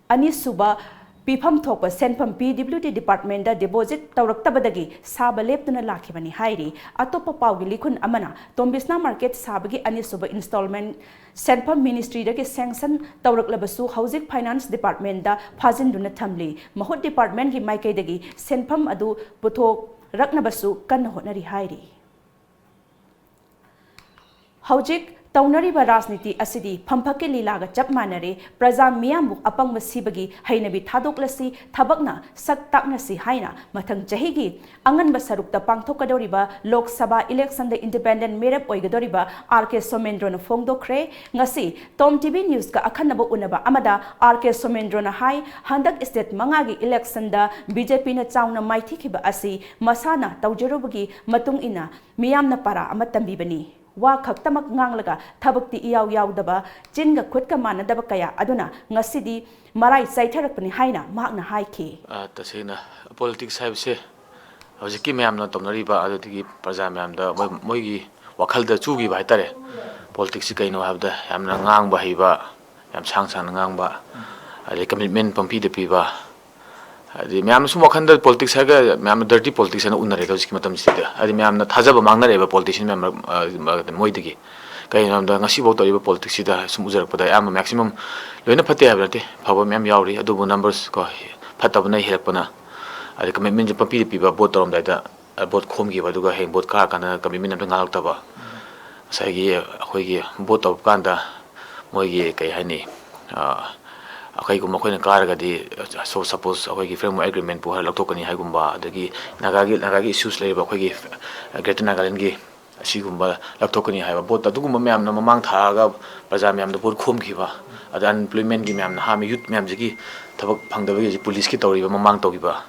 ꯑꯅꯤꯁꯨꯕ ꯄꯤꯐꯝ ꯊꯣꯛꯄ ꯁꯦꯟꯐꯝ ꯄꯤ ꯗꯕ꯭ꯂꯤꯎ ꯗꯤ ꯗꯤꯄꯥꯔꯠꯃꯦꯟꯗ ꯗꯤꯄꯣꯖꯤꯠ ꯇꯧꯔꯛꯇꯕꯗꯒꯤ ꯁꯥꯕ ꯂꯦꯞꯇꯨꯅ ꯂꯥꯛꯈꯤꯕꯅꯤ ꯍꯥꯏꯔꯤ꯫ ꯑꯇꯣꯞꯄ ꯄꯥꯎꯒꯤ ꯂꯤꯈꯨꯟ ꯑꯃꯅ ꯇꯣꯝꯕꯤꯁꯅꯥ ꯃꯥꯔꯀꯦꯠ ꯁꯥꯕꯒꯤ ꯑꯅꯤꯁꯨꯕ ꯏꯟꯁꯇꯣꯜꯃꯦꯟ ꯁꯦꯟꯐꯝ ꯃꯤꯅꯤꯁꯇ꯭ꯔꯤꯗꯒꯤ ꯁꯦꯡꯁꯟ ꯇꯧꯔꯛꯂꯕꯁꯨ ꯍꯧꯖꯤꯛ ꯐꯥꯏꯅꯥꯟꯁ ꯗꯤꯄꯥꯔꯠꯃꯦꯟꯗ ꯐꯥꯖꯤꯟꯗꯨꯅ ꯊꯝꯂꯤ꯫ ꯃꯍꯨꯠ ꯗꯤꯄꯥꯔꯠꯃꯦꯟꯒꯤ ꯃꯥꯏꯀꯩꯗꯒꯤ ꯁꯦꯟꯐꯝ ꯑꯗꯨ ꯄꯨꯊꯣꯔꯛꯅꯕꯁꯨ ꯀꯟꯅ ꯍꯣꯠꯅꯔꯤ ꯍꯥꯏꯔꯤ꯫ ꯍꯧꯖꯤꯛ ꯇꯧꯅꯔꯤꯕ ꯔꯥꯖꯅꯤꯇꯤ ꯑꯁꯤꯗꯤ ꯐꯝꯐꯛꯀꯤ ꯂꯤꯂꯥꯒ ꯆꯞ ꯃꯥꯟꯅꯔꯦ꯫ ꯄ꯭ꯔꯖꯥ ꯃꯤꯌꯥꯝꯕꯨ ꯑꯄꯪꯕ ꯁꯤꯕꯒꯤ ꯍꯩꯅꯕꯤ ꯊꯥꯗꯣꯛꯂꯁꯤ, ꯊꯕꯛꯅ ꯁꯛ ꯇꯥꯛꯅꯁꯤ ꯍꯥꯏꯅ ꯃꯊꯪ ꯆꯍꯤꯒꯤ ꯑꯉꯟꯕ ꯁꯔꯨꯛꯇ ꯄꯥꯡꯊꯣꯛꯀꯗꯧꯔꯤꯕ ꯂꯣꯛ ꯁꯚꯥ ꯏꯂꯦꯛꯁꯟꯗ ꯏꯟꯗꯤꯄꯦꯟꯗꯦꯟ ꯃꯤꯔꯦꯞ ꯑꯣꯏꯒꯗꯧꯔꯤꯕ ꯑꯥꯔ ꯀꯦ ꯁꯣꯃꯦꯟꯗ꯭ꯔꯣꯅ ꯐꯣꯡꯗꯣꯛꯈ꯭ꯔꯦ꯫ ꯉꯁꯤ ꯇꯣꯝ ꯇꯤꯚꯤ ꯅ꯭ꯌꯨꯁꯀ ꯑꯈꯟꯅꯕ ꯎꯅꯕ ꯑꯃꯗ ꯑꯥꯔ ꯀꯦ ꯁꯣꯃꯦꯟꯗ꯭ꯔꯣꯅ ꯍꯥꯏ, ꯍꯟꯗꯛ ꯁ꯭ꯇꯦꯠ ꯃꯉꯥꯒꯤ ꯏꯂꯦꯛꯁꯟꯗ ꯕꯤ ꯖꯦ ꯄꯤꯅ ꯆꯥꯎꯅ ꯃꯥꯏꯊꯤꯈꯤꯕ ꯑꯁꯤ ꯃꯁꯥꯅ ꯇꯧꯖꯔꯨꯕꯒꯤ ꯃꯇꯨꯡ ꯏꯟꯅ ꯃꯤꯌꯥꯝꯅ ꯄꯥꯔꯥ ꯑꯃ ꯇꯝꯕꯤꯕꯅꯤ꯫ ꯋꯥ ꯈꯛꯇꯃꯛ ꯉꯥꯡꯂꯒ ꯊꯕꯛꯇꯤ ꯏꯌꯥꯎ ꯌꯥꯎꯗꯕ, ꯆꯤꯟꯒ ꯈꯨꯠꯀ ꯃꯥꯟꯅꯗꯕ ꯀꯌꯥ ꯑꯗꯨꯅ ꯉꯁꯤꯗꯤ ꯃꯔꯥꯏ ꯆꯥꯏꯊꯔꯛꯄꯅꯤ ꯍꯥꯏꯅ ꯃꯍꯥꯛꯅ ꯍꯥꯏꯈꯤ꯫ ꯑ, ꯇꯁꯦꯡꯅ politics ꯍꯥꯏꯕꯁꯦ ꯍꯧꯖꯤꯛꯀꯤ ꯃꯌꯥꯝꯅ ꯇꯧꯅꯔꯤꯕ, ꯑꯗꯨꯗꯒꯤ ꯄ꯭ꯔꯖꯥ ꯃꯌꯥꯝꯗ ꯃꯣꯏ, ꯃꯣꯏꯒꯤ ꯋꯥꯈꯜꯗ ꯆꯨꯈꯤꯕ ꯍꯥꯏꯇꯥꯔꯦ꯫ Politicsꯁꯤ ꯀꯩꯅꯣ ꯍꯥꯏꯕꯗ ꯌꯥꯝꯅ ꯉꯥꯡꯕ ꯍꯩꯕ, ꯌꯥꯝ ꯁꯥꯡ ꯁꯥꯡꯅ ꯉꯥꯡꯕ, ꯑꯗꯩ commitment ꯄꯪꯄꯤꯗ ꯄꯤꯕ, ꯍꯥꯏꯗꯤ ꯃꯌꯥꯝꯅ ꯁꯨꯝ ꯋꯥꯈꯜꯗ politics ꯍꯥꯏꯔꯒ ꯃꯌꯥꯝꯅ dirty politics ꯍꯥꯏꯅ ꯎꯅꯔꯦꯗ ꯍꯧꯖꯤꯛꯀꯤ ꯃꯇꯝꯁꯤꯗ꯫ ꯍꯥꯏꯗꯤ ꯃꯌꯥꯝꯅ ꯊꯥꯖꯕ ꯃꯥꯡꯅꯔꯦꯕ politician ꯃꯌꯥꯝ ꯃꯔꯛ-, ꯑ, ꯃꯣꯏꯗꯒꯤ꯫ ꯀꯩꯒꯤꯅꯣ ꯍꯥꯏꯕꯗ ꯉꯁꯤꯐꯥꯎ ꯇꯧꯔꯤꯕ politicsꯁꯤꯗ ꯁꯨꯝ ꯎꯖꯔꯛꯄꯗ ꯑꯌꯥꯝꯕ maximum, ꯂꯣꯏꯅ ꯐꯠꯇꯦ ꯍꯥꯏꯕ ꯅꯠꯇꯦ, ꯐꯕ ꯃꯌꯥꯝ ꯌꯥꯎꯔꯤ, ꯑꯗꯨꯕꯨ numbers ꯀꯣ, ꯐꯠꯇꯕꯅ ꯍꯦꯜꯂꯛꯄꯅ꯫ ꯑꯗꯩ commitmentꯁꯦ ꯄꯪꯄꯤꯗ ꯄꯤꯕ, vote ꯇꯧꯔꯝꯗꯥꯏꯗ, ꯑ, vote ꯈꯣꯝꯈꯤꯕ, ꯑꯗꯨꯒ ꯍꯌꯦꯡ vote ꯀꯥꯔꯀꯥꯟꯗ commitment ꯑꯝꯇ ꯉꯥꯡꯂꯛꯇꯕ꯫ ꯉꯁꯥꯏꯒꯤ ꯑꯩꯈꯣꯏꯒꯤ vote ꯇꯧꯕ ꯀꯥꯟꯗ ꯃꯣꯏꯒꯤ ꯀꯩ ꯍꯥꯏꯅꯤ, ꯑ, ꯀꯩꯒꯨꯝꯕ ꯑꯩꯈꯣꯏꯅ ꯀꯥꯔꯒꯗꯤ, so suppose ꯑꯩꯈꯣꯏꯒꯤ framework agreementꯄꯨ ꯍꯥꯏꯔ ꯂꯧꯊꯣꯛꯀꯅꯤ ꯍꯥꯏꯒꯨꯝꯕ, ꯑꯗꯒꯤ ꯅꯥꯒꯥꯒꯤ, ꯅꯥꯒꯥꯒꯤ issues ꯂꯩꯔꯤꯕ ꯑꯩꯈꯣꯏꯒꯤ Greater Nagalandꯒꯤ ꯑꯁꯤꯒꯨꯝꯕ ꯂꯧꯊꯣꯛꯀꯅꯤ ꯍꯥꯏꯕ voteꯇ ꯑꯗꯨꯒꯨꯝꯕ ꯃꯌꯥꯝꯅ ꯃꯃꯥꯡ ꯊꯥꯔꯒ ꯄ꯭ꯔꯖꯥ ꯃꯌꯥꯝꯗ vote ꯈꯣꯝꯈꯤꯕ, ꯑꯗ unemploymentꯀꯤ ꯃꯌꯥꯝ, ꯅꯍꯥ youth ꯃꯌꯥꯝꯁꯤꯒꯤ ꯊꯕꯛ ꯐꯪꯗꯕꯒꯤ ꯍꯧꯖꯤꯛ policeꯀꯤ ꯇꯧꯔꯤꯕ ꯃꯃꯥꯡ ꯇꯧꯈꯤꯕ,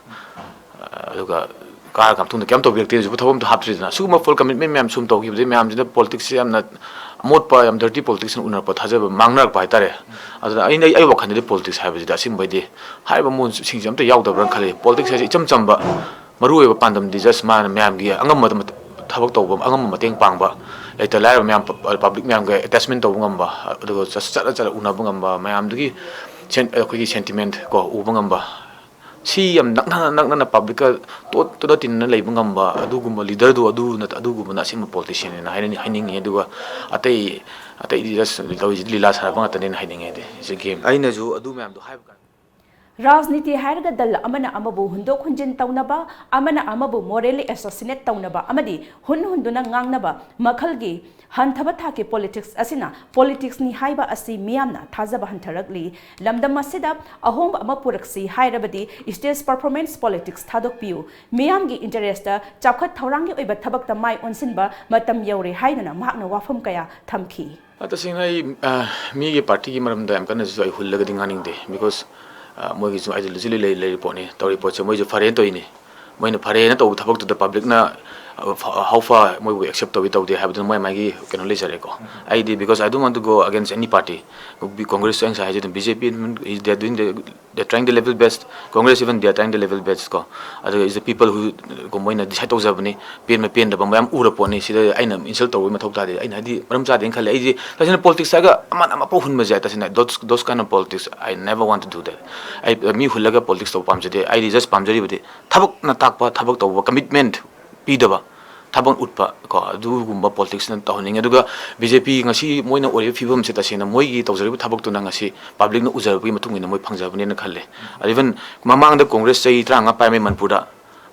ꯑꯗꯨꯒ ꯀꯥꯔꯒ ꯃꯇꯨꯡꯗ ꯀꯩꯝ ꯇꯧꯕꯤꯔꯛꯇꯦ, ꯍꯧꯖꯤꯛꯐꯥꯎ ꯊꯕꯛ ꯑꯝꯇ ꯍꯥꯞꯇ꯭ꯔꯤꯗꯅ꯫ ꯁꯤꯒꯨꯝꯕ full commitment ꯃꯌꯥꯝ ꯁꯨꯝ ꯇꯧꯈꯤꯕꯗꯤ ꯃꯌꯥꯝꯁꯤꯅ politicsꯁꯦ ꯌꯥꯝꯅ ꯑꯃꯣꯠꯄ, ꯌꯥꯝ dirty politicsꯅ ꯎꯅꯔꯛꯄ, ꯊꯥꯖꯕ ꯃꯥꯡꯅꯔꯛꯄ ꯍꯥꯏꯇꯥꯔꯦ꯫ ꯑꯗꯨꯅ ꯑꯩꯅ, ꯑꯩ ꯋꯥꯈꯜꯗꯗꯤ politics ꯍꯥꯏꯕꯁꯤꯗꯤ ꯑꯁꯦꯡꯕꯩꯗꯤ ꯍꯥꯏꯔꯤꯕ ꯃꯑꯣꯡꯁꯤꯡꯁꯦ ꯑꯝꯇ ꯌꯥꯎꯗꯕ꯭ꯔꯥꯅ ꯈꯜꯂꯤ꯫ Politics ꯍꯥꯏꯁꯦ ꯏꯆꯝ ꯆꯝꯕ, ꯃꯔꯨ ꯑꯣꯏꯕ ꯄꯥꯟꯗꯝꯗꯤ just ꯃꯥꯅ ꯃꯌꯥꯝꯒꯤ ꯑꯉꯝꯕꯗ ꯃꯠ-, ꯊꯕꯛ ꯇꯧꯕ, ꯑꯉꯝꯕ ꯃꯇꯦꯡ ꯄꯥꯡꯕ, ꯂꯩꯇ ꯂꯥꯏꯔꯕ ꯃꯌꯥꯝ, ꯄ-, public ꯃꯌꯥꯝꯒ attachment ꯇꯧꯕ ꯉꯝꯕ, ꯑꯗꯨꯒ ꯆꯠ-, ꯆꯠꯂ ꯆꯠꯂ ꯎꯅꯕ ꯉꯝꯕ, ꯃꯌꯥꯝꯗꯨꯒꯤ sen-, ꯑꯩꯈꯣꯏꯒꯤ sentiment ꯀꯣ ꯎꯕ ꯉꯝꯕ, ꯁꯤ ꯌꯥꯝ ꯅꯛꯅ, ꯅꯛꯅꯅ publicꯀ ꯇꯣꯠꯇꯨꯅ ꯇꯤꯟꯅꯅ ꯂꯩꯕ ꯉꯝꯕ ꯑꯗꯨꯒꯨꯝꯕ leaderꯗꯨ ꯑꯗꯨ ꯅꯠ-, ꯑꯗꯨꯒꯨꯝꯕꯅ ꯑꯁꯦꯡꯕ politicianꯅꯦꯅ ꯍꯥꯏꯅꯤꯡ-, ꯍꯥꯏꯅꯤꯡꯉꯤ꯫ ꯑꯗꯨꯒ ꯑꯇꯩ, ꯑꯇꯩꯗꯤ just ꯇꯧꯔꯤꯁꯤ ꯂꯤꯂꯥ ꯁꯥꯟꯅꯕ ꯉꯥꯛꯇꯅꯦꯅ ꯍꯥꯏꯅꯤꯡꯉꯦ꯫ ꯑꯩꯗꯤ ꯁꯤ game ꯑꯩꯅꯁꯨ ꯑꯗꯨ ꯃꯌꯥꯝꯗꯣ ꯍꯥꯏꯕ ꯀꯥꯟꯗ ꯔꯥꯖꯅꯤꯇꯤ ꯍꯥꯏꯔꯒ ꯗꯜ ꯑꯃꯅ ꯑꯃꯕꯨ ꯍꯨꯟꯗꯣꯛ ꯍꯨꯟꯖꯤꯟ ꯇꯧꯅꯕ, ꯑꯃꯅ ꯑꯃꯕꯨ morally assassinate ꯇꯧꯅꯕ ꯑꯃꯗꯤ ꯍꯨꯟ ꯍꯨꯟꯗꯨꯅ ꯉꯥꯡꯅꯕ ꯃꯈꯜꯒꯤ ꯍꯟꯊꯕ ꯊꯥꯛꯀꯤ politics ꯑꯁꯤꯅ politicsꯅꯤ ꯍꯥꯏꯕ ꯑꯁꯤ ꯃꯤꯌꯥꯝꯅ ꯊꯥꯖꯕ ꯍꯟꯊꯔꯛꯂꯤ꯫ ꯂꯝꯗꯝ ꯑꯁꯤꯗ ꯑꯍꯣꯡꯕ ꯑꯃ ꯄꯨꯔꯛꯁꯤ ꯍꯥꯏꯔꯕꯗꯤ stage performance politics ꯊꯥꯗꯣꯛꯄꯤꯌꯨ꯫ ꯃꯤꯌꯥꯝꯒꯤ interestꯇ ꯆꯥꯎꯈꯠ ꯊꯧꯔꯥꯡꯒꯤ ꯑꯣꯏꯕ ꯊꯕꯛꯇ ꯃꯥꯏ ꯑꯣꯟꯁꯤꯟꯕ ꯃꯇꯝ ꯌꯧꯔꯦ ꯍꯥꯏꯗꯨꯅ ꯃꯍꯥꯛꯅ ꯋꯥꯐꯝ ꯀꯌꯥ ꯊꯝꯈꯤ꯫ ꯑ, ꯇꯁꯦꯡꯅ ꯑꯩ, ꯑ, ꯃꯤꯒꯤ ꯄꯥꯔꯇꯤꯒꯤ ꯃꯔꯝꯗ ꯌꯥꯝ ꯀꯟꯅꯁꯨ ꯑꯩ ꯍꯨꯜꯂꯒꯗꯤ ꯉꯥꯡꯅꯤꯡꯗꯦ, because, ꯑ, ꯃꯣꯏꯒꯤꯁꯨ ideology ꯂꯩ, ꯂꯩ, ꯂꯩꯔꯤ ꯄꯣꯠꯅꯤ, ꯇꯧꯔꯤ ꯄꯣꯠꯁꯦ ꯃꯣꯏꯁꯨ ꯐꯔꯦꯅ ꯇꯧꯔꯤꯅꯤ꯫ ꯃꯣꯏꯅ ꯐꯔꯦꯅ ꯇꯧꯕ ꯊꯕꯛꯇꯨꯗ publicꯅ, ꯑ, ꯐ-, how far ꯃꯣꯏꯕꯨ accept ꯇꯧꯏ ꯇꯧꯗꯦ ꯍꯥꯏꯕꯗꯨꯅ ꯃꯣꯏ ꯃꯥꯒꯤ ꯀꯩꯅꯣ ꯂꯩꯖꯔꯦꯀꯣ꯫ ꯑꯩꯗꯤ, because I don't want to go against any party, Congress ꯑꯩ ꯉꯁꯥꯏ ꯍꯥꯏꯖꯗꯨꯅ, BJP, they are doing the, they are trying the level best, Congress even they are trying the level best ꯀꯣ꯫ ꯑꯗꯨꯒ is the people who ꯀꯣ ꯃꯣꯏꯅ decide ꯇꯧꯖꯕꯅꯤ꯫ ꯄꯦꯟꯕ ꯄꯦꯟꯗꯕ ꯃꯌꯥꯝ ꯎꯔ ꯄꯣꯠꯅꯤ꯫ ꯁꯤꯗ ꯑꯩꯅ insult ꯇꯧꯕꯒꯤ ꯃꯊꯧ ꯇꯥꯗꯦ꯫ ꯑꯩꯅ ꯍꯥꯏꯗꯤ ꯃꯔꯝ ꯆꯥꯗꯦꯅ ꯈꯜꯂꯦ꯫ ꯑꯩꯗꯤ ꯇꯁꯦꯡꯅ politics ꯍꯥꯏꯔꯒ ꯑꯃꯅ ꯑꯃ ꯄꯥꯎ ꯍꯨꯟꯕꯁꯦ ꯇꯁꯦꯡꯅ those, those kind of politics, I never want to do that꯫ ꯑꯩ ꯃꯤ ꯍꯨꯜꯂꯒ politics ꯇꯧꯕ ꯄꯥꯝꯖꯗꯦ꯫ ꯑꯩꯗꯤ just ꯄꯥꯝꯖꯔꯤꯕꯗꯤ ꯊꯕꯛꯅ ꯇꯥꯛꯄ, ꯊꯕꯛ ꯇꯧꯕ, commitment ꯄꯤꯗꯕ, ꯊꯕꯛ ꯎꯠꯄ ꯀꯣ, ꯑꯗꯨꯒꯨꯝꯕ politicsꯅ ꯇꯧꯍꯟꯅꯤꯡꯉꯦ꯫ ꯑꯗꯨꯒ BJP ꯉꯁꯤ ꯃꯣꯏꯅ ꯑꯣꯏꯔꯤꯕ ꯐꯤꯕꯝꯁꯦ ꯇꯁꯦꯡꯅ ꯃꯣꯏꯒꯤ ꯇꯧꯖꯔꯤꯕ ꯊꯕꯛꯇꯨꯅ ꯉꯁꯤ publicꯅ ꯎꯖꯔꯕꯒꯤ ꯃꯇꯨꯡ ꯏꯟꯅ ꯃꯣꯏ ꯐꯪꯖꯕꯅꯦꯅ ꯈꯜꯂꯦ꯫ Even ꯃꯃꯥꯡꯗ Congress ꯆꯍꯤ ꯇꯔꯥꯃꯉꯥ ꯄꯥꯏꯔꯝꯃꯤ ꯃꯅꯤꯄꯨꯔꯗ,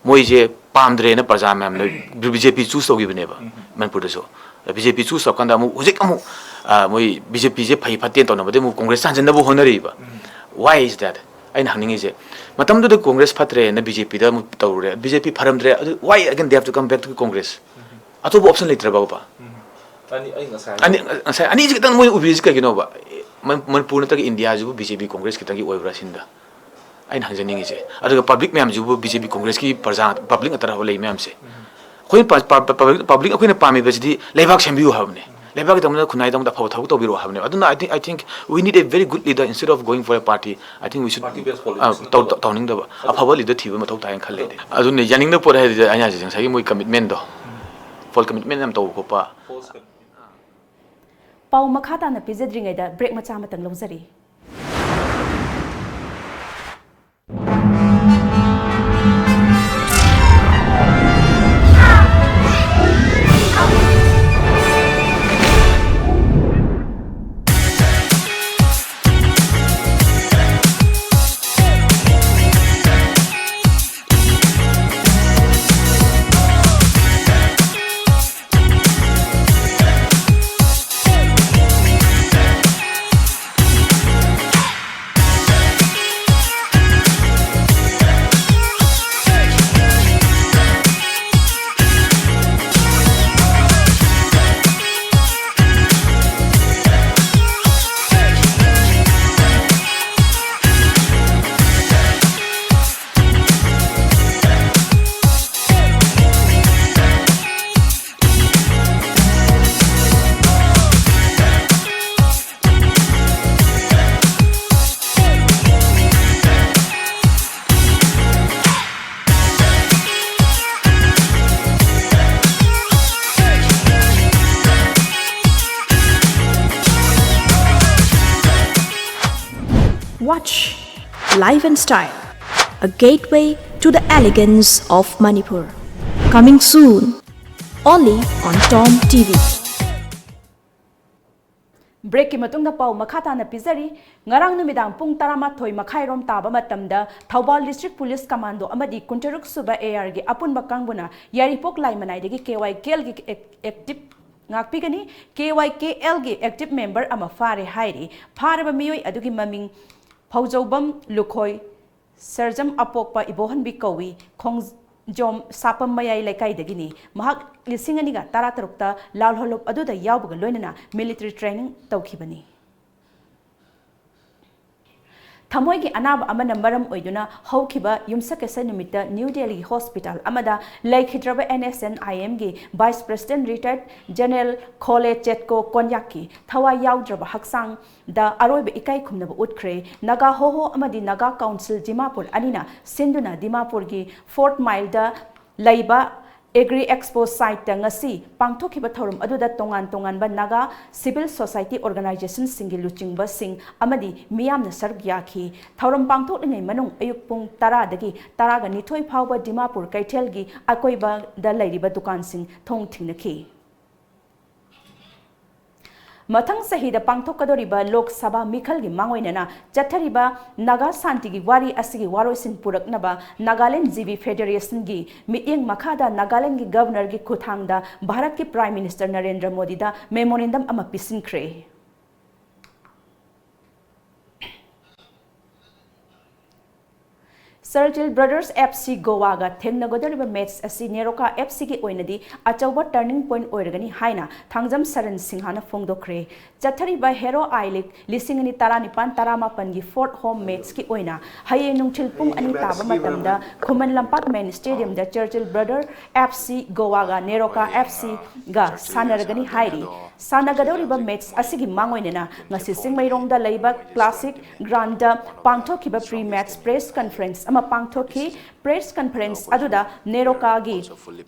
ꯃꯣꯏꯁꯦ ꯄꯥꯝꯗ꯭ꯔꯦꯅ ꯄ꯭ꯔꯖꯥ ꯃꯌꯥꯝꯅ BJP choose ꯇꯧꯈꯤꯕꯅꯦꯕ ꯃꯅꯤꯄꯨꯔꯗꯁꯨ꯫ BJP choose ꯇꯧꯔꯀꯥꯟꯗ ꯑꯃꯨꯛ ꯍꯧꯖꯤꯛ ꯑꯃꯨꯛ, ꯑ, ꯃꯣꯏ BJPꯁꯦ ꯐꯩ ꯐꯠꯇꯦꯅ ꯇꯧꯅꯕꯗꯤ ꯑꯃꯨꯛ Congressꯇ ꯍꯟꯖꯤꯟꯅꯕ ꯍꯣꯠꯅꯔꯤꯕ꯫ Why is that? ꯑꯩꯅ ꯍꯪꯅꯤꯡꯉꯤꯁꯦ, ꯃꯇꯝꯗꯨꯗ Congress ꯐꯠꯇ꯭ꯔꯦꯅ BJPꯗ ꯑꯃꯨꯛ ꯇꯧꯔꯨꯔꯦ, BJP ꯐꯔꯝꯗ꯭ꯔꯦ, ꯑꯗꯨ why again they have to come back to Congress? ꯑꯇꯣꯞꯄ option ꯂꯩꯇ꯭ꯔꯕꯕ? ꯑꯅꯤ, ꯑꯩ ꯉꯁꯥꯏ ꯑꯅꯤ, ꯉꯁꯥꯏ ꯑꯅꯤꯁꯤ ꯈꯤꯇꯪ ꯃꯣꯏꯅ ꯎꯕꯤꯔꯤꯁꯤ ꯀꯩꯒꯤꯅꯣꯕ? ꯃꯅꯤ-, ꯃꯅꯤꯄꯨꯔ ꯅꯠꯇ꯭ꯔꯒ ꯏꯟꯗꯤꯌꯥꯁꯤꯕꯨ BJP Congressꯀꯤ ꯈꯤꯇꯪꯒꯤ ꯑꯣꯏꯕ꯭ꯔꯥ ꯁꯤꯅꯤꯗ ꯑꯩꯅ ꯍꯪꯖꯅꯤꯡꯉꯤꯁꯦ꯫ ꯑꯗꯨꯒ public ꯃꯌꯥꯝꯁꯤꯕꯨ BJP Congressꯀꯤ ꯄ꯭ꯔꯖꯥ, public ꯉꯥꯛꯇꯔꯕ ꯂꯩ ꯃꯌꯥꯝꯁꯦ? ꯑꯩꯈꯣꯏꯅ ꯄ-, ꯄ-, ꯄ-, public, public ꯑꯩꯈꯣꯏꯅ ꯄꯥꯝꯃꯤꯕꯁꯤꯗꯤ ꯂꯩꯕꯥꯛ ꯁꯦꯝꯕꯤꯌꯨ ꯍꯥꯏꯕꯅꯦ꯫ ꯂꯩꯕꯥꯛꯀꯤꯗꯃꯛꯇ, ꯈꯨꯟꯅꯥꯏꯒꯤꯗꯃꯛꯇ ꯑꯐꯕ ꯊꯕꯛ ꯇꯧꯕꯤꯔꯛꯑꯣ ꯍꯥꯏꯕꯅꯦꯕ꯫ ꯑꯗꯨꯅ I think, I think we need a very good leader instead of going for a party. I think we should, party based politics ꯑ, ꯇꯧ-, ꯅꯠꯇꯕ꯫ ꯇꯧ-, ꯇꯧꯅꯤꯡꯗꯕ, ꯑꯐꯕ leader ꯊꯤꯕ ꯃꯊꯧ ꯇꯥꯏꯅ ꯈꯜꯂꯦ ꯑꯩꯗꯤ꯫ ꯑꯗꯨꯅ ꯌꯥꯅꯤꯡꯗꯕ ꯄꯣꯠ ꯍꯥꯏꯔꯗꯤ ꯑꯩꯅ ꯍꯥꯏꯁꯦ ꯉꯁꯥꯏꯒꯤ ꯃꯣꯏ commitmentꯗꯣ, full commitment ꯌꯥꯝ ꯇꯧꯕ ꯈꯣꯠꯄ꯫ ꯄꯥꯎ ꯃꯈꯥ ꯇꯥꯅ ꯄꯤꯖꯗ꯭ꯔꯤꯉꯩꯗ break ꯃꯆꯥ ꯑꯃꯇꯪ ꯂꯧꯖꯔꯤ꯫ Touch, life and style, a gateway to the elegance of Manipur. Coming soon, only on Tom T V. ꯕ꯭ꯔꯦꯛꯀꯤ ꯃꯇꯨꯡꯗ ꯄꯥꯎ ꯃꯈꯥ ꯇꯥꯅ ꯄꯤꯖꯔꯤ꯫ ꯉꯔꯥꯡ ꯅꯨꯃꯤꯗꯥꯡ ꯄꯨꯡ ꯇꯔꯥꯃꯥꯊꯣꯏ ꯃꯈꯥꯏꯔꯣꯝ ꯇꯥꯕ ꯃꯇꯝꯗ ꯊꯧꯕꯥꯜ ꯗꯤꯁꯇ꯭ꯔꯤꯛ ꯄꯨꯂꯤꯁ ꯀꯃꯥꯟꯗꯣ ꯑꯃꯗꯤ ꯀꯨꯟꯇꯔꯨꯛ ꯁꯨꯕ ꯑꯦ ꯑꯥꯔꯒꯤ ꯑꯄꯨꯟꯕ ꯀꯥꯡꯕꯨꯅ ꯌꯥꯏꯔꯤꯄꯣꯛ ꯂꯥꯏꯃꯅꯥꯏꯗꯒꯤ ꯀꯦ ꯋꯥꯏ ꯀꯦ ꯑꯦꯜꯒꯤ ꯑꯦꯛꯇꯤꯞ ꯉꯥꯛꯄꯤꯒꯅꯤ꯫ ꯀꯦ ꯋꯥꯏ ꯀꯦ ꯑꯦꯜꯒꯤ ꯑꯦꯛꯇꯤꯞ ꯃꯦꯝꯕꯔ ꯑꯃ ꯐꯥꯔꯦ ꯍꯥꯏꯔꯤ꯫ ꯐꯥꯔꯕ ꯃꯤꯑꯣꯏ ꯑꯗꯨꯒꯤ ꯃꯃꯤꯡ ꯐꯧꯖꯧꯕꯝ ꯂꯨꯈꯣꯏ, ꯁꯔꯖꯝ ꯑꯄꯣꯛꯄ ꯏꯕꯣꯍꯟꯕꯤ ꯀꯧꯏ, ꯈꯣꯡꯖꯣꯝ ꯁꯥꯄꯝ ꯃꯌꯥꯏ ꯂꯩꯀꯥꯏꯗꯒꯤꯅꯤ꯫ ꯃꯍꯥꯛ ꯂꯤꯁꯤꯡ ꯑꯅꯤꯒ ꯇꯔꯥꯇꯔꯨꯛꯇ ꯂꯥꯜꯍꯧꯂꯨꯞ ꯑꯗꯨꯗ ꯌꯥꯎꯕꯒ ꯂꯣꯏꯅꯅ ꯃꯤꯂꯤꯇꯔꯤ ꯇ꯭ꯔꯦꯅꯤꯡ ꯇꯧꯈꯤꯕꯅꯤ꯫ ꯊꯃꯣꯏꯒꯤ ꯑꯅꯥꯕ ꯑꯃꯅ ꯃꯔꯝ ꯑꯣꯏꯗꯨꯅ ꯍꯧꯈꯤꯕ ꯌꯨꯝꯁꯀꯩꯁ ꯅꯨꯃꯤꯠꯇ ꯅ꯭ꯌꯨ ꯗꯦꯜꯂꯤꯒꯤ ꯍꯣꯁꯄꯤꯇꯥꯜ ꯑꯃꯗ ꯂꯩꯈꯤꯗ꯭ꯔꯕ ꯑꯦꯟ ꯑꯦꯁ ꯑꯦꯟ ꯑꯥꯏ ꯑꯦꯝꯒꯤ ꯚꯥꯏꯁ ꯄ꯭ꯔꯦꯁꯤꯗꯦꯟꯠ ꯔꯤꯇꯥꯌꯔꯗ ꯖꯦꯅꯔꯦꯜ ꯈꯣꯂꯦ ꯆꯦꯠꯀꯣ ꯀꯣꯟꯌꯥꯛꯀꯤ ꯊꯋꯥꯏ ꯌꯥꯎꯗ꯭ꯔꯕ ꯍꯛꯆꯥꯡꯗ ꯑꯔꯣꯏꯕ ꯏꯀꯥꯏ ꯈꯨꯝꯅꯕ ꯎꯠꯈ꯭ꯔꯦ꯫ ꯅꯥꯒꯥ ꯍꯣꯍꯣ ꯑꯃꯗꯤ ꯅꯥꯒꯥ ꯀꯥꯎꯟꯁꯤꯜ ꯗꯤꯃꯥꯄꯨꯔ ꯑꯅꯤꯅ ꯁꯤꯟꯗꯨꯅ ꯗꯤꯃꯥꯄꯨꯔꯒꯤ ꯐꯣꯔꯠ ꯃꯥꯏꯜꯗ ꯂꯩꯕ ꯑꯦꯒ꯭ꯔꯤ ꯑꯦꯛꯁꯄꯣ ꯁꯥꯏꯠꯇ ꯉꯁꯤ ꯄꯥꯡꯊꯣꯛꯈꯤꯕ ꯊꯧꯔꯝ ꯑꯗꯨꯗ ꯇꯣꯉꯥꯟ ꯇꯣꯉꯥꯟꯕ ꯅꯥꯒꯥ ꯁꯤꯚꯤꯜ ꯁꯣꯁꯥꯏꯇꯤ ꯑꯣꯔꯒꯅꯥꯏꯖꯦꯁꯟꯁꯤꯡꯒꯤ ꯂꯨꯆꯤꯡꯕꯁꯤꯡ ꯑꯃꯗꯤ ꯃꯤꯌꯥꯝꯅ ꯁꯔꯨꯛ ꯌꯥꯈꯤ꯫ ꯊꯧꯔꯝ ꯄꯥꯡꯊꯣꯛꯂꯤꯉꯩ ꯃꯅꯨꯡ ꯑꯌꯨꯛ ꯄꯨꯡ ꯇꯔꯥꯗꯒꯤ ꯇꯔꯥꯒ ꯅꯤꯊꯣꯏ ꯐꯥꯎꯕ ꯗꯤꯃꯥꯄꯨꯔ ꯀꯩꯊꯦꯜꯒꯤ ꯑꯀꯣꯏꯕꯗ ꯂꯩꯔꯤꯕ ꯗꯨꯀꯥꯟꯁꯤꯡ ꯊꯣꯡ ꯊꯤꯡꯅꯈꯤ꯫ ꯃꯊꯪ ꯆꯍꯤꯗ ꯄꯥꯡꯊꯣꯛꯀꯗꯧꯔꯤꯕ ꯂꯣꯛ ꯁꯚꯥ ꯃꯤꯈꯜꯒꯤ ꯃꯥꯡꯑꯣꯏꯅꯅ ꯆꯠꯊꯔꯤꯕ ꯅꯥꯒꯥ ꯁꯥꯟꯇꯤꯒꯤ ꯋꯥꯔꯤ ꯑꯁꯤꯒꯤ ꯋꯥꯔꯣꯏꯁꯤꯟ ꯄꯨꯔꯛꯅꯕ ꯅꯥꯒꯥꯂꯦꯟ ꯖꯤ ꯕꯤ ꯐꯦꯗꯔꯦꯁꯟꯒꯤ ꯃꯤꯠꯌꯦꯡ ꯃꯈꯥꯗ ꯅꯥꯒꯥꯂꯦꯟꯒꯤ ꯒꯕꯔꯅꯔꯒꯤ ꯈꯨꯠꯊꯥꯡꯗ ꯚꯥꯔꯠꯀꯤ ꯄ꯭ꯔꯥꯏꯝ ꯃꯤꯅꯤꯁꯇꯔ ꯅꯔꯦꯟꯗ꯭ꯔ ꯃꯣꯗꯤꯗ ꯃꯦꯃꯣꯔꯦꯟꯗꯝ ꯑꯃ ꯄꯤꯁꯤꯟꯈ꯭ꯔꯦ꯫ Churchill brothers F C ꯒꯣꯋꯥꯒ ꯊꯦꯡꯅꯒꯗꯧꯔꯤꯕ match ꯑꯁꯤ ꯅꯦꯔꯣꯀꯥ ꯑꯦꯐ ꯁꯤꯒꯤ ꯑꯣꯏꯅꯗꯤ ꯑꯆꯧꯕ ꯇꯔꯅꯤꯡ ꯄꯣꯏꯟꯠ ꯑꯣꯏꯔꯒꯅꯤ ꯍꯥꯏꯅ ꯊꯥꯡꯖꯝ ꯁꯔꯟ ꯁꯤꯡꯍꯅ ꯐꯣꯡꯗꯣꯛꯈ꯭ꯔꯦ꯫ ꯆꯠꯊꯔꯤꯕ ꯍꯦꯔꯣ ꯑꯥꯏ ꯂꯤꯒ ꯂꯤꯁꯤꯡ ꯑꯅꯤ ꯇꯔꯥꯅꯤꯄꯥꯟ ꯇꯔꯥꯃꯥꯄꯟꯒꯤ ꯐꯣꯔꯠ ꯍꯣꯝ ꯃꯦꯆꯀꯤ ꯑꯣꯏꯅ ꯍꯌꯦꯡ ꯅꯨꯡꯊꯤꯜ ꯄꯨꯡ ꯑꯅꯤ ꯇꯥꯕ ꯃꯇꯝꯗ ꯈꯨꯃꯟ ꯂꯝꯄꯥꯛ ꯃꯦꯟ ꯁ꯭ꯇꯦꯗꯤꯌꯝꯗ Churchill brother F C ꯒꯣꯋꯥꯒ NEROCA F ꯁꯤꯒ ꯁꯥꯟꯅꯔꯒꯅꯤ ꯍꯥꯏꯔꯤ꯫ ꯁꯥꯟꯅꯒꯗꯧꯔꯤꯕ ꯃꯦꯆ ꯑꯁꯤꯒꯤ ꯃꯥꯡꯑꯣꯏꯅꯅ ꯉꯁꯤ ꯆꯤꯡꯃꯩꯔꯣꯡꯗ ꯂꯩꯕ ꯀ꯭ꯂꯥꯁꯤꯛ ꯒ꯭ꯔꯥꯎꯟꯗ ꯄꯥꯡꯊꯣꯛꯈꯤꯕ ꯄ꯭ꯔꯤ ꯃꯦꯆ ꯄ꯭ꯔꯦꯁ ꯀꯟꯐꯔꯦꯟꯁ ꯑꯃ ꯄꯥꯡꯊꯣꯛꯈꯤ꯫ ꯄ꯭ꯔꯦꯁ ꯀꯟꯐꯔꯦꯟꯁ ꯑꯗꯨꯗ ꯅꯦꯔꯣꯀꯥꯒꯤ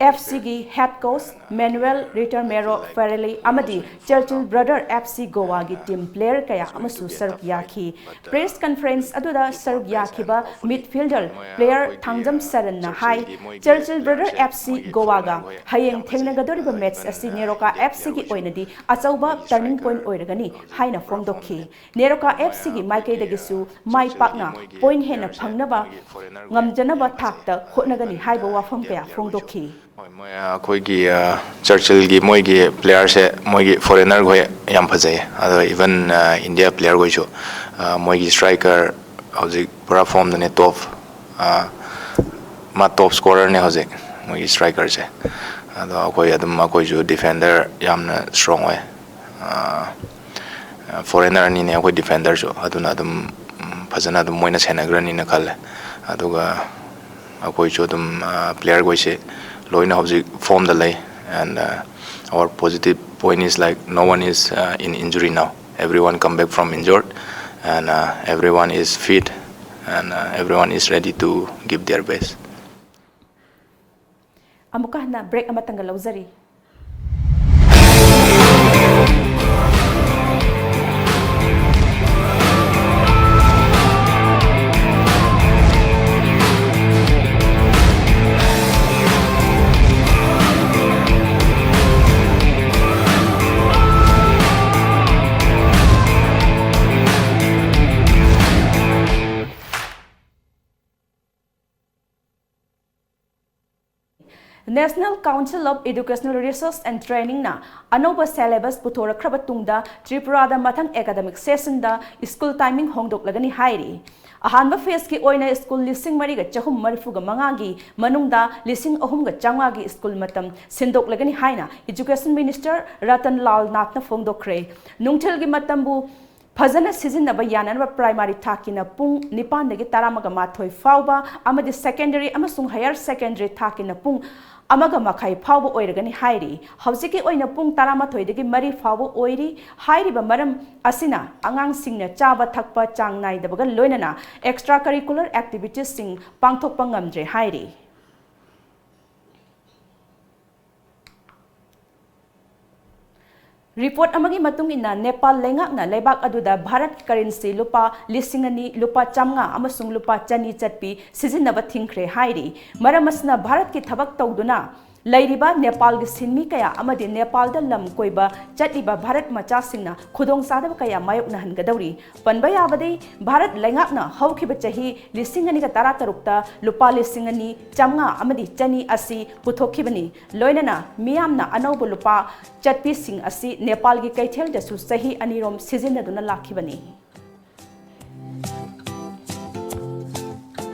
ꯑꯦꯐ ꯁꯤꯒꯤ ꯍꯦꯗ ꯀꯣꯆ ꯃꯦꯅꯨꯑꯦꯜ ꯔꯤꯇꯔꯃꯦꯔꯣ ꯐꯦꯔꯦꯂꯤ ꯑꯃꯗꯤ Churchill brother F C ꯒꯣꯋꯥꯒꯤ team player ꯀꯌꯥ ꯑꯃꯁꯨ ꯁꯔꯨꯛ ꯌꯥꯈꯤ꯫ ꯄ꯭ꯔꯦꯁ ꯀꯟꯐꯔꯦꯟꯁ ꯑꯗꯨꯗ ꯁꯔꯨꯛ ꯌꯥꯈꯤꯕ ꯃꯤꯗꯐꯤꯜꯗꯔ ꯄ꯭ꯂꯦꯌꯔ ꯊꯥꯡꯖꯝ ꯁꯔꯟꯅ ꯍꯥꯏ, ꯆꯔꯆꯤꯜ ꯕ꯭ꯔꯗꯔ ꯑꯦꯐ ꯁꯤ ꯒꯣꯋꯥꯒ ꯍꯌꯦꯡ ꯊꯦꯡꯅꯒꯗꯧꯔꯤꯕ ꯃꯦꯠꯆ ꯑꯁꯤ ꯅꯦꯔꯣꯀꯥ ꯑꯦꯐ ꯁꯤꯒꯤ ꯑꯣꯏꯅꯗꯤ ꯑꯆꯧꯕ ꯇꯔꯅꯤꯡ ꯄꯣꯏꯟꯠ ꯑꯣꯏꯔꯒꯅꯤ ꯍꯥꯏꯅ ꯐꯣꯡꯗꯣꯛꯈꯤ꯫ ꯅꯦꯔꯣꯀꯥ ꯑꯦꯐ ꯁꯤꯒꯤ ꯃꯥꯏꯀꯩꯗꯒꯤꯁꯨ ꯃꯥꯏ ꯄꯥꯛꯅ ꯄꯣꯏꯟꯠ ꯍꯦꯟꯅ ꯐꯪꯅꯕ ꯉꯝꯖꯅꯕ ꯊꯥꯛꯇ ꯍꯣꯠꯅꯒꯅꯤ ꯍꯥꯏꯕ ꯋꯥꯐꯝ ꯀꯌꯥ ꯐꯣꯡꯗꯣꯛꯈꯤ꯫ ꯍꯣꯏ, ꯃꯣꯏ, ꯑ, ꯑꯩꯈꯣꯏꯒꯤ, ꯑ, ꯆꯔꯆꯤꯜꯒꯤ ꯃꯣꯏꯒꯤ ꯄ꯭ꯂꯦꯌꯔꯁꯦ, ꯃꯣꯏꯒꯤ ꯐꯣꯔꯦꯅꯔꯈꯣꯏ ꯌꯥꯝ ꯐꯖꯩꯌꯦ꯫ ꯑꯗꯣ ꯏꯚꯟ, ꯑ, ꯏꯟꯗꯤꯌꯥ ꯄ꯭ꯂꯦꯌꯔꯈꯣꯏꯁꯨ, ꯑ, ꯃꯣꯏꯒꯤ ꯁ꯭ꯇ꯭ꯔꯥꯏꯀꯔ ꯍꯧꯖꯤꯛ ꯄꯨꯔꯥ ꯐꯣꯝꯗꯅꯦ, ꯇꯣꯞ, ꯑ, ꯃꯥ ꯇꯣꯞ ꯁ꯭ꯀꯣꯔꯔꯅꯦ ꯍꯧꯖꯤꯛ, ꯃꯣꯏꯒꯤ ꯁ꯭ꯇ꯭ꯔꯥꯏꯀꯔꯁꯦ꯫ ꯑꯗꯣ ꯑꯩꯈꯣꯏ ꯑꯗꯨꯝ, ꯑꯩꯈꯣꯏꯁꯨ ꯗꯤꯐꯦꯟꯗꯔ ꯌꯥꯝꯅ ꯁ꯭ꯇ꯭ꯔꯣꯡ ꯑꯣꯏ꯫ ꯑ, ꯐꯣꯔꯦꯅꯔ ꯑꯅꯤꯅꯦ ꯑꯩꯈꯣꯏ ꯗꯤꯐꯦꯟꯗꯔꯁꯨ, ꯑꯗꯨꯅ ꯑꯗꯨꯝ, ꯎꯝ, ꯐꯖꯅ ꯑꯗꯨꯝ ꯃꯣꯏꯅ ꯁꯦꯟꯅꯈ꯭ꯔꯅꯤꯅ ꯈꯜꯂꯦ꯫ ꯑꯗꯨꯒ ꯑꯩꯈꯣꯏꯁꯨ ꯑꯗꯨꯝ, ꯑ, ꯄ꯭ꯂꯦꯌꯔꯈꯣꯏꯁꯦ ꯂꯣꯏꯅ ꯍꯧꯖꯤꯛ ꯐꯣꯝꯗ ꯂꯩ, and, uh, our positive point is, like, no one is, uh, in injury now, everyone come back from injured, and, uh, everyone is fit, and, uh, everyone is ready to give their best. ꯑꯃꯨꯛꯀ ꯍꯟꯅ break ꯑꯃꯇꯪꯒ ꯂꯧꯖꯔꯤ꯫ National Council of Educational Research and Trainingꯅ ꯑꯅꯧꯕ syllabus ꯄꯨꯊꯣꯔꯛꯈ꯭ꯔꯕ ꯇꯨꯡꯗ ꯇ꯭ꯔꯤꯄꯨꯔꯥꯗ ꯃꯊꯪ academic sessionꯗ school timing ꯍꯣꯡꯗꯣꯛꯂꯒꯅꯤ ꯍꯥꯏꯔꯤ꯫ ꯑꯍꯥꯟꯕ phaseꯀꯤ ꯑꯣꯏꯅ school ꯂꯤꯁꯤꯡ ꯃꯔꯤꯒ ꯆꯍꯨꯝ ꯃꯔꯤꯐꯨꯒ ꯃꯉꯥꯒꯤ ꯃꯅꯨꯡꯗ ꯂꯤꯁꯤꯡ ꯑꯍꯨꯝꯒ ꯆꯥꯝꯃꯉꯥꯒꯤ school ꯃꯇꯝ ꯁꯤꯟꯗꯣꯛꯂꯒꯅꯤ ꯍꯥꯏꯅ Education Minister ꯔꯇꯟ ꯂꯥꯜ ꯅꯥꯊꯅ ꯐꯣꯡꯗꯣꯛꯈ꯭ꯔꯦ꯫ ꯅꯨꯡꯊꯤꯜꯒꯤ ꯃꯇꯝꯕꯨ ꯐꯖꯅ ꯁꯤꯖꯤꯟꯅꯕ ꯌꯥꯅꯅꯕ primary ꯊꯥꯛꯀꯤꯅ ꯄꯨꯡ ꯅꯤꯄꯥꯟꯗꯒꯤ ꯇꯔꯥꯃꯒ ꯃꯥꯊꯣꯏ ꯐꯥꯎꯕ ꯑꯃꯗꯤ secondary ꯑꯃꯁꯨꯡ higher secondary ꯊꯥꯛꯀꯤꯅ ꯄꯨꯡ ꯑꯃꯒ ꯃꯈꯥꯏ ꯐꯥꯎꯕ ꯑꯣꯏꯔꯒꯅꯤ ꯍꯥꯏꯔꯤ꯫ ꯍꯧꯖꯤꯛꯀꯤ ꯑꯣꯏꯅ ꯄꯨꯡ ꯇꯔꯥꯃꯥꯊꯣꯏꯗꯒꯤ ꯃꯔꯤ ꯐꯥꯎꯕ ꯑꯣꯏꯔꯤ꯫ ꯍꯥꯏꯔꯤꯕ ꯃꯔꯝ ꯑꯁꯤꯅ ꯑꯉꯥꯡꯁꯤꯡꯅ ꯆꯥꯕ ꯊꯛꯄ ꯆꯥꯡ ꯅꯥꯏꯗꯕꯒ ꯂꯣꯏꯅꯅ extra curricular activitiesꯁꯤꯡ ꯄꯥꯡꯊꯣꯛꯄ ꯉꯝꯗ꯭ꯔꯦ ꯍꯥꯏꯔꯤ꯫ Report ꯑꯃꯒꯤ ꯃꯇꯨꯡ ꯏꯟꯅ, ꯅꯦꯄꯥꯜ ꯂꯩꯉꯥꯛꯅ ꯂꯩꯕꯥꯛ ꯑꯗꯨꯗ ꯚꯥꯔꯠꯀꯤ currency ꯂꯨꯄꯥ ꯂꯤꯁꯤꯡ ꯑꯅꯤ, ꯂꯨꯄꯥ ꯆꯥꯝꯃꯉꯥ ꯑꯃꯁꯨꯡ ꯂꯨꯄꯥ ꯆꯅꯤ ꯆꯠꯄꯤ ꯁꯤꯖꯤꯟꯅꯕ ꯊꯤꯡꯈ꯭ꯔꯦ ꯍꯥꯏꯔꯤ꯫ ꯃꯔꯝ ꯑꯁꯤꯅ ꯚꯥꯔꯠꯀꯤ ꯊꯕꯛ ꯇꯧꯗꯨꯅ ꯂꯩꯔꯤꯕ ꯅꯦꯄꯥꯜꯒꯤ ꯁꯤꯟꯃꯤ ꯀꯌꯥ ꯑꯃꯗꯤ ꯅꯦꯄꯥꯜꯗ ꯂꯝ ꯀꯣꯏꯕ ꯆꯠꯂꯤꯕ ꯚꯥꯔꯠ ꯃꯆꯥꯁꯤꯡꯅ ꯈꯨꯗꯣꯡꯆꯥꯗꯕ ꯀꯌꯥ ꯃꯥꯌꯣꯛꯅꯍꯟꯒꯗꯧꯔꯤ꯫ ꯄꯟꯕ ꯌꯥꯕꯗꯤ, ꯚꯥꯔꯠ ꯂꯩꯉꯥꯛꯅ ꯍꯧꯈꯤꯕ ꯆꯍꯤ ꯂꯤꯁꯤꯡ ꯑꯅꯤꯒ ꯇꯔꯥꯇꯔꯨꯛꯇ ꯂꯨꯄꯥ ꯂꯤꯁꯤꯡ ꯑꯅꯤ ꯆꯥꯝꯃꯉꯥ ꯑꯃꯗꯤ ꯆꯅꯤ ꯑꯁꯤ ꯄꯨꯊꯣꯛꯈꯤꯕꯅꯤ꯫ ꯂꯣꯏꯅꯅ ꯃꯤꯌꯥꯝꯅ ꯑꯅꯧꯕ ꯂꯨꯄꯥ ꯆꯠꯄꯤꯁꯤꯡ ꯑꯁꯤ ꯅꯦꯄꯥꯜꯒꯤ ꯀꯩꯊꯦꯜꯗꯁꯨ ꯆꯍꯤ ꯑꯅꯤꯔꯣꯝ ꯁꯤꯖꯤꯟꯅꯗꯨꯅ ꯂꯥꯛꯈꯤꯕꯅꯤ꯫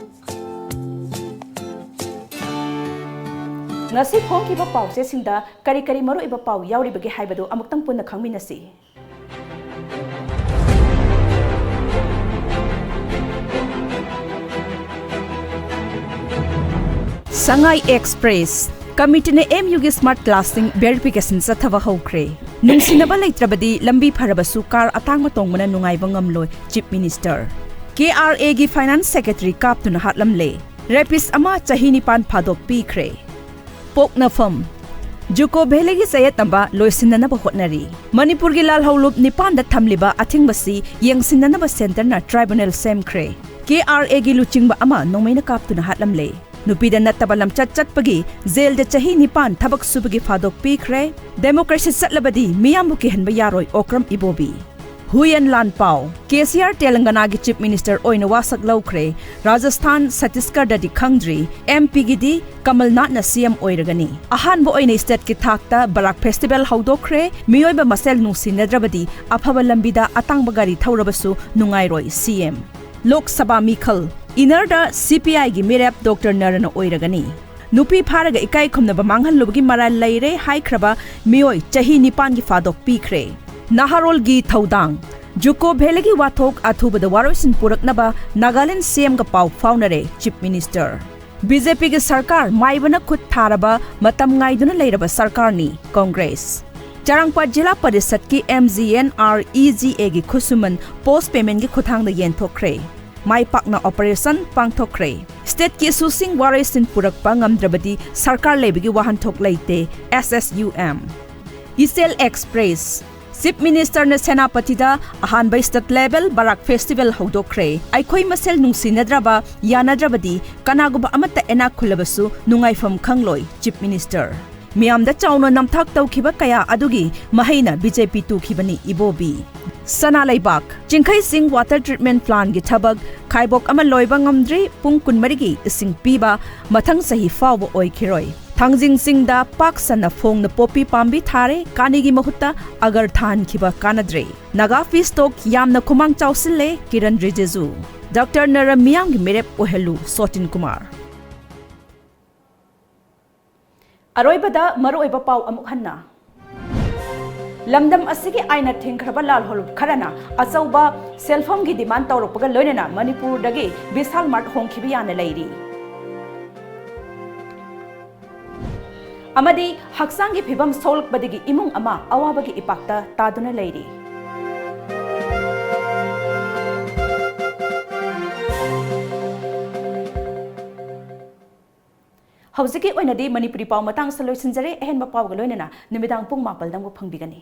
ꯉꯁꯤ ꯐꯣꯡꯈꯤꯕ ꯄꯥꯎꯆꯦꯁꯤꯡꯗ ꯀꯔꯤ ꯀꯔꯤ ꯃꯔꯨꯑꯣꯏꯕ ꯄꯥꯎ ꯌꯥꯎꯔꯤꯕꯒꯦ ꯍꯥꯏꯕꯗꯨ ꯑꯃꯨꯛꯇꯪ ꯄꯨꯟꯅ ꯈꯪꯃꯤꯟꯅꯁꯤ꯫ ꯁꯉꯥꯏ ꯑꯦꯛꯁꯄ꯭ꯔꯦꯁ ꯀꯃꯤꯇꯤꯅ M Uꯒꯤ smart classꯁꯤꯡ verification ꯆꯠꯊꯕ ꯍꯧꯈ꯭ꯔꯦ꯫ ꯅꯨꯡꯁꯤꯅꯕ ꯂꯩꯇ꯭ꯔꯕꯗꯤ ꯂꯝꯕꯤ ꯐꯔꯕꯁꯨ car ꯑꯇꯥꯡꯕ ꯇꯣꯡꯕꯅ ꯅꯨꯡꯉꯥꯏꯕ ꯉꯝꯂꯣꯏ, Chief Minister꯫ KRAꯒꯤ Finance Secretary ꯀꯥꯞꯇꯨꯅ ꯍꯥꯠꯂꯝꯂꯦ꯫ Rapist ꯑꯃ ꯆꯍꯤ ꯅꯤꯄꯥꯟ ꯐꯥꯗꯣꯛ ꯄꯤꯈ꯭ꯔꯦ꯫ ꯄꯣꯛꯅꯐꯝ ꯖꯨꯀꯣ ꯚꯦꯂꯤꯒꯤ ꯆꯌꯦꯠꯅꯕ ꯂꯣꯏꯁꯤꯟꯅꯅꯕ ꯍꯣꯠꯅꯔꯤ꯫ ꯃꯅꯤꯄꯨꯔꯒꯤ ꯂꯥꯜꯍꯧꯂꯨꯞ ꯅꯤꯄꯥꯟꯗ ꯊꯝꯂꯤꯕ ꯑꯊꯤꯡꯕꯁꯤ ꯌꯦꯡꯁꯤꯟꯅꯅꯕ centreꯅ tribunal ꯁꯦꯝꯈ꯭ꯔꯦ꯫ KRAꯒꯤ ꯂꯨꯆꯤꯡꯕ ꯑꯃ ꯅꯣꯡꯃꯩꯅ ꯀꯥꯞꯇꯨꯅ ꯍꯥꯠꯂꯝꯂꯦ꯫ ꯅꯨꯄꯤꯗ ꯅꯠꯇꯕ ꯂꯝꯆꯠ ꯆꯠꯄꯒꯤ ꯖꯦꯜꯗ ꯆꯍꯤ ꯅꯤꯄꯥꯟ ꯊꯕꯛ ꯁꯨꯕꯒꯤ ꯐꯥꯗꯣꯛ ꯄꯤꯈ꯭ꯔꯦ꯫ Democracy ꯆꯠꯂꯕꯗꯤ ꯃꯤꯌꯥꯝꯕꯨ ꯀꯤꯍꯟꯕ ꯌꯥꯔꯣꯏ, ꯑꯣꯀ꯭ꯔꯝ ꯏꯕꯣꯕꯤ꯫ ꯍꯨꯌꯦꯟ ꯂꯥꯟ ꯄꯥꯎ꯫ KCR ꯇꯦꯂꯪꯒꯅꯥꯒꯤ Chief Minister ꯑꯣꯏꯅ ꯋꯥꯁꯛ ꯂꯧꯈ꯭ꯔꯦ꯫ ꯔꯥꯖꯁꯊꯥꯟ, ꯁꯠꯇꯤꯁꯒꯔꯗꯗꯤ ꯈꯪꯗ꯭ꯔꯤ꯫ MPꯒꯤꯗꯤ ꯀꯃꯜꯅꯥꯊꯅ CM ꯑꯣꯏꯔꯒꯅꯤ꯫ ꯑꯍꯥꯟꯕ ꯑꯣꯏꯅ stateꯀꯤ ꯊꯥꯛꯇ ꯕꯔꯥꯛ festival ꯍꯧꯗꯣꯛꯈ꯭ꯔꯦ꯫ ꯃꯤꯑꯣꯏꯕ ꯃꯁꯦꯜ ꯅꯨꯡꯁꯤꯅꯗ꯭ꯔꯕꯗꯤ ꯑꯐꯕ ꯂꯝꯕꯤꯗ ꯑꯇꯥꯡꯕ ꯒꯥꯔꯤ ꯊꯧꯔꯕꯁꯨ ꯅꯨꯡꯉꯥꯏꯔꯣꯏ, CM꯫ ꯂꯣꯛ ꯁꯚꯥ ꯃꯤꯈꯜ꯫ Innerꯗ CPIꯒꯤ ꯃꯤꯔꯦꯞ Doctor ꯅꯔꯅ ꯑꯣꯏꯔꯒꯅꯤ꯫ ꯅꯨꯄꯤ ꯐꯥꯔꯒ ꯏꯀꯥꯏ ꯈꯨꯝꯅꯕ ꯃꯥꯡꯍꯜꯂꯨꯕꯒꯤ ꯃꯔꯥꯜ ꯂꯩꯔꯦ ꯍꯥꯏꯈ꯭ꯔꯕ ꯃꯤꯑꯣꯏ ꯆꯍꯤ ꯅꯤꯄꯥꯟꯒꯤ ꯐꯥꯗꯣꯛ ꯄꯤꯈ꯭ꯔꯦ꯫ ꯅꯍꯥꯔꯣꯜꯒꯤ ꯊꯧꯗꯥꯡ꯫ ꯖꯨꯀꯣ ꯚꯦꯂꯤꯒꯤ ꯋꯥꯊꯣꯛ ꯑꯊꯨꯕꯗ ꯋꯥꯔꯣꯏꯁꯤꯟ ꯄꯨꯔꯛꯅꯕ ꯅꯥꯒꯥꯂꯦꯟ ꯁꯤ ꯑꯦꯝꯒ ꯄꯥꯎ ꯐꯥꯎꯅꯔꯦ ꯆꯤꯐ ꯃꯤꯅꯤꯁꯇꯔ꯫ ꯕꯤ ꯖꯦ ꯄꯤꯒꯤ ꯁꯔꯀꯥꯔ ꯃꯥꯏꯕꯅ ꯈꯨꯠ ꯊꯥꯔꯕ, ꯃꯇꯝ ꯉꯥꯏꯗꯨꯅ ꯂꯩꯔꯕ ꯁꯔꯀꯥꯔꯅꯤ ꯀꯣꯡꯒ꯭ꯔꯦꯁ꯫ ꯆꯔꯥꯡꯄꯥꯠ ꯖꯤꯂꯥ ꯄꯔꯤꯁꯠꯀꯤ M G N R E G ꯑꯦꯒꯤ ꯈꯨꯠꯁꯨꯃꯟ ꯄꯣꯁ ꯄꯦꯃꯦꯟꯒꯤ ꯈꯨꯠꯊꯥꯡꯗ ꯌꯦꯟꯊꯣꯛꯈ꯭ꯔꯦ꯫ ꯃꯥꯏ ꯄꯥꯛꯅ ꯑꯣꯄꯔꯦꯁꯟ ꯄꯥꯡꯊꯣꯛꯈ꯭ꯔꯦ꯫ ꯁ꯭ꯇꯦꯠꯀꯤ ꯏꯁꯨꯁꯤꯡ ꯋꯥꯔꯣꯏꯁꯤꯟ ꯄꯨꯔꯛꯄ ꯉꯝꯗ꯭ꯔꯕꯗꯤ ꯁꯔꯀꯥꯔ ꯂꯩꯕꯒꯤ ꯋꯥꯍꯟꯊꯣꯛ ꯂꯩꯇꯦ, ꯑꯦꯁ ꯑꯦꯁ ꯌꯨ ꯑꯦꯝ꯫ ꯏꯆꯦꯜ ꯑꯦꯛꯁꯄ꯭ꯔꯦꯁ꯫ ꯆꯤꯐ ꯃꯤꯅꯤꯁꯇꯔꯅ ꯁꯦꯅꯥꯄꯇꯤꯗ ꯑꯍꯥꯟꯕ ꯁ꯭ꯇꯦꯠ ꯂꯦꯚꯦꯜ ꯕꯔꯥꯛ ꯐꯦꯁꯇꯤꯚꯦꯜ ꯍꯧꯗꯣꯛꯈ꯭ꯔꯦ꯫ ꯑꯩꯈꯣꯏ ꯃꯁꯦꯜ ꯅꯨꯡꯁꯤꯅꯗ꯭ꯔꯕ, ꯌꯥꯅꯗ꯭ꯔꯕꯗꯤ ꯀꯅꯥꯒꯨꯝꯕ ꯑꯃꯠꯇ ꯏꯅꯥꯛ ꯈꯨꯜꯂꯕꯁꯨ ꯅꯨꯡꯉꯥꯏꯐꯝ ꯈꯪꯂꯣꯏ, ꯆꯤꯐ ꯃꯤꯅꯤꯁꯇꯔ꯫ ꯃꯤꯌꯥꯝꯗ ꯆꯥꯎꯅ ꯅꯝꯊꯥꯛ ꯇꯧꯈꯤꯕ ꯀꯌꯥ ꯑꯗꯨꯒꯤ ꯃꯍꯩꯅ ꯕꯤ ꯖꯦ ꯄꯤ ꯇꯨꯈꯤꯕꯅꯤ ꯏꯕꯣꯕꯤ꯫ ꯁꯅꯥ ꯂꯩꯕꯥꯛ꯫ ꯆꯤꯡꯈꯩ ꯆꯤꯡ ꯋꯥꯇꯔ ꯇ꯭ꯔꯤꯠꯃꯦꯟ ꯄ꯭ꯂꯥꯟꯒꯤ ꯊꯕꯛ ꯈꯥꯏꯕꯣꯛ ꯑꯃ ꯂꯣꯏꯕ ꯉꯝꯗ꯭ꯔꯤ꯫ ꯄꯨꯡ ꯀꯨꯟꯃꯔꯤꯒꯤ ꯏꯁꯤꯡ ꯄꯤꯕ ꯃꯊꯪ ꯆꯍꯤ ꯐꯥꯎꯕ ꯑꯣꯏꯈꯤꯔꯣꯏ꯫ ꯊꯥꯡꯖꯤꯡ ꯆꯤꯡꯗ ꯄꯥꯛ ꯁꯟꯅ ꯐꯣꯡꯅ ꯄꯣꯄꯤ ꯄꯥꯝꯕꯤ ꯊꯥꯔꯦ꯫ ꯀꯥꯅꯤꯒꯤ ꯃꯍꯨꯠꯇ ꯑꯒꯔ ꯊꯥꯍꯟꯈꯤꯕ ꯀꯥꯟꯅꯗ꯭ꯔꯦ꯫ ꯅꯥꯒꯥ ꯐꯤꯁ ꯇꯣꯛ ꯌꯥꯝꯅ ꯈꯨꯃꯥꯡ ꯆꯥꯎꯁꯤꯜꯂꯦ, ꯀꯤꯔꯟ ꯔꯤꯖꯤꯖꯨ꯫ ꯗꯥꯛꯇꯔꯅꯔ ꯃꯤꯌꯥꯝꯒꯤ ꯃꯤꯔꯦꯞ ꯑꯣꯏꯍꯜꯂꯨ, ꯁꯣꯇꯤꯟ ꯀꯨꯃꯥꯔ꯫ ꯑꯔꯣꯏꯕꯗ ꯃꯔꯨꯑꯣꯏꯕ ꯄꯥꯎ ꯑꯃꯨꯛ ꯍꯟꯅ꯫ ꯂꯝꯗꯝ ꯑꯁꯤꯒꯤ ꯑꯥꯏꯟꯅ ꯊꯤꯡꯈ꯭ꯔꯕ ꯂꯥꯜꯍꯧꯂꯨꯞ ꯈꯔꯅ ꯑꯆꯧꯕ ꯁꯦꯜꯐꯝꯒꯤ ꯗꯤꯃꯥꯟ ꯇꯧꯔꯛꯄꯒ ꯂꯣꯏꯅꯅ ꯃꯅꯤꯄꯨꯔꯗꯒꯤ ꯕꯤꯁꯥꯜ ꯃꯥꯔꯠ ꯍꯣꯡꯈꯤꯕ ꯌꯥꯅ ꯂꯩꯔꯤ꯫ ꯑꯃꯗꯤ ꯍꯛꯆꯥꯡꯒꯤ ꯐꯤꯕꯝ ꯁꯣꯛꯂꯛꯄꯗꯒꯤ ꯏꯃꯨꯡ ꯑꯃ ꯑꯋꯥꯕꯒꯤ ꯏꯄꯥꯛꯇ ꯇꯥꯗꯨꯅ ꯂꯩꯔꯤ꯫ ꯍꯧꯖꯤꯛꯀꯤ ꯑꯣꯏꯅꯗꯤ ꯃꯅꯤꯄꯨꯔꯤ ꯄꯥꯎ ꯃꯇꯥꯡꯁꯨ ꯂꯣꯏꯁꯤꯟꯖꯔꯦ꯫ ꯑꯍꯦꯟꯕ ꯄꯥꯎꯒ ꯂꯣꯏꯅꯅ ꯅꯨꯃꯤꯗꯥꯡ ꯄꯨꯡ ꯃꯥꯄꯜꯗ ꯑꯃꯨꯛ ꯐꯪꯕꯤꯒꯅꯤ꯫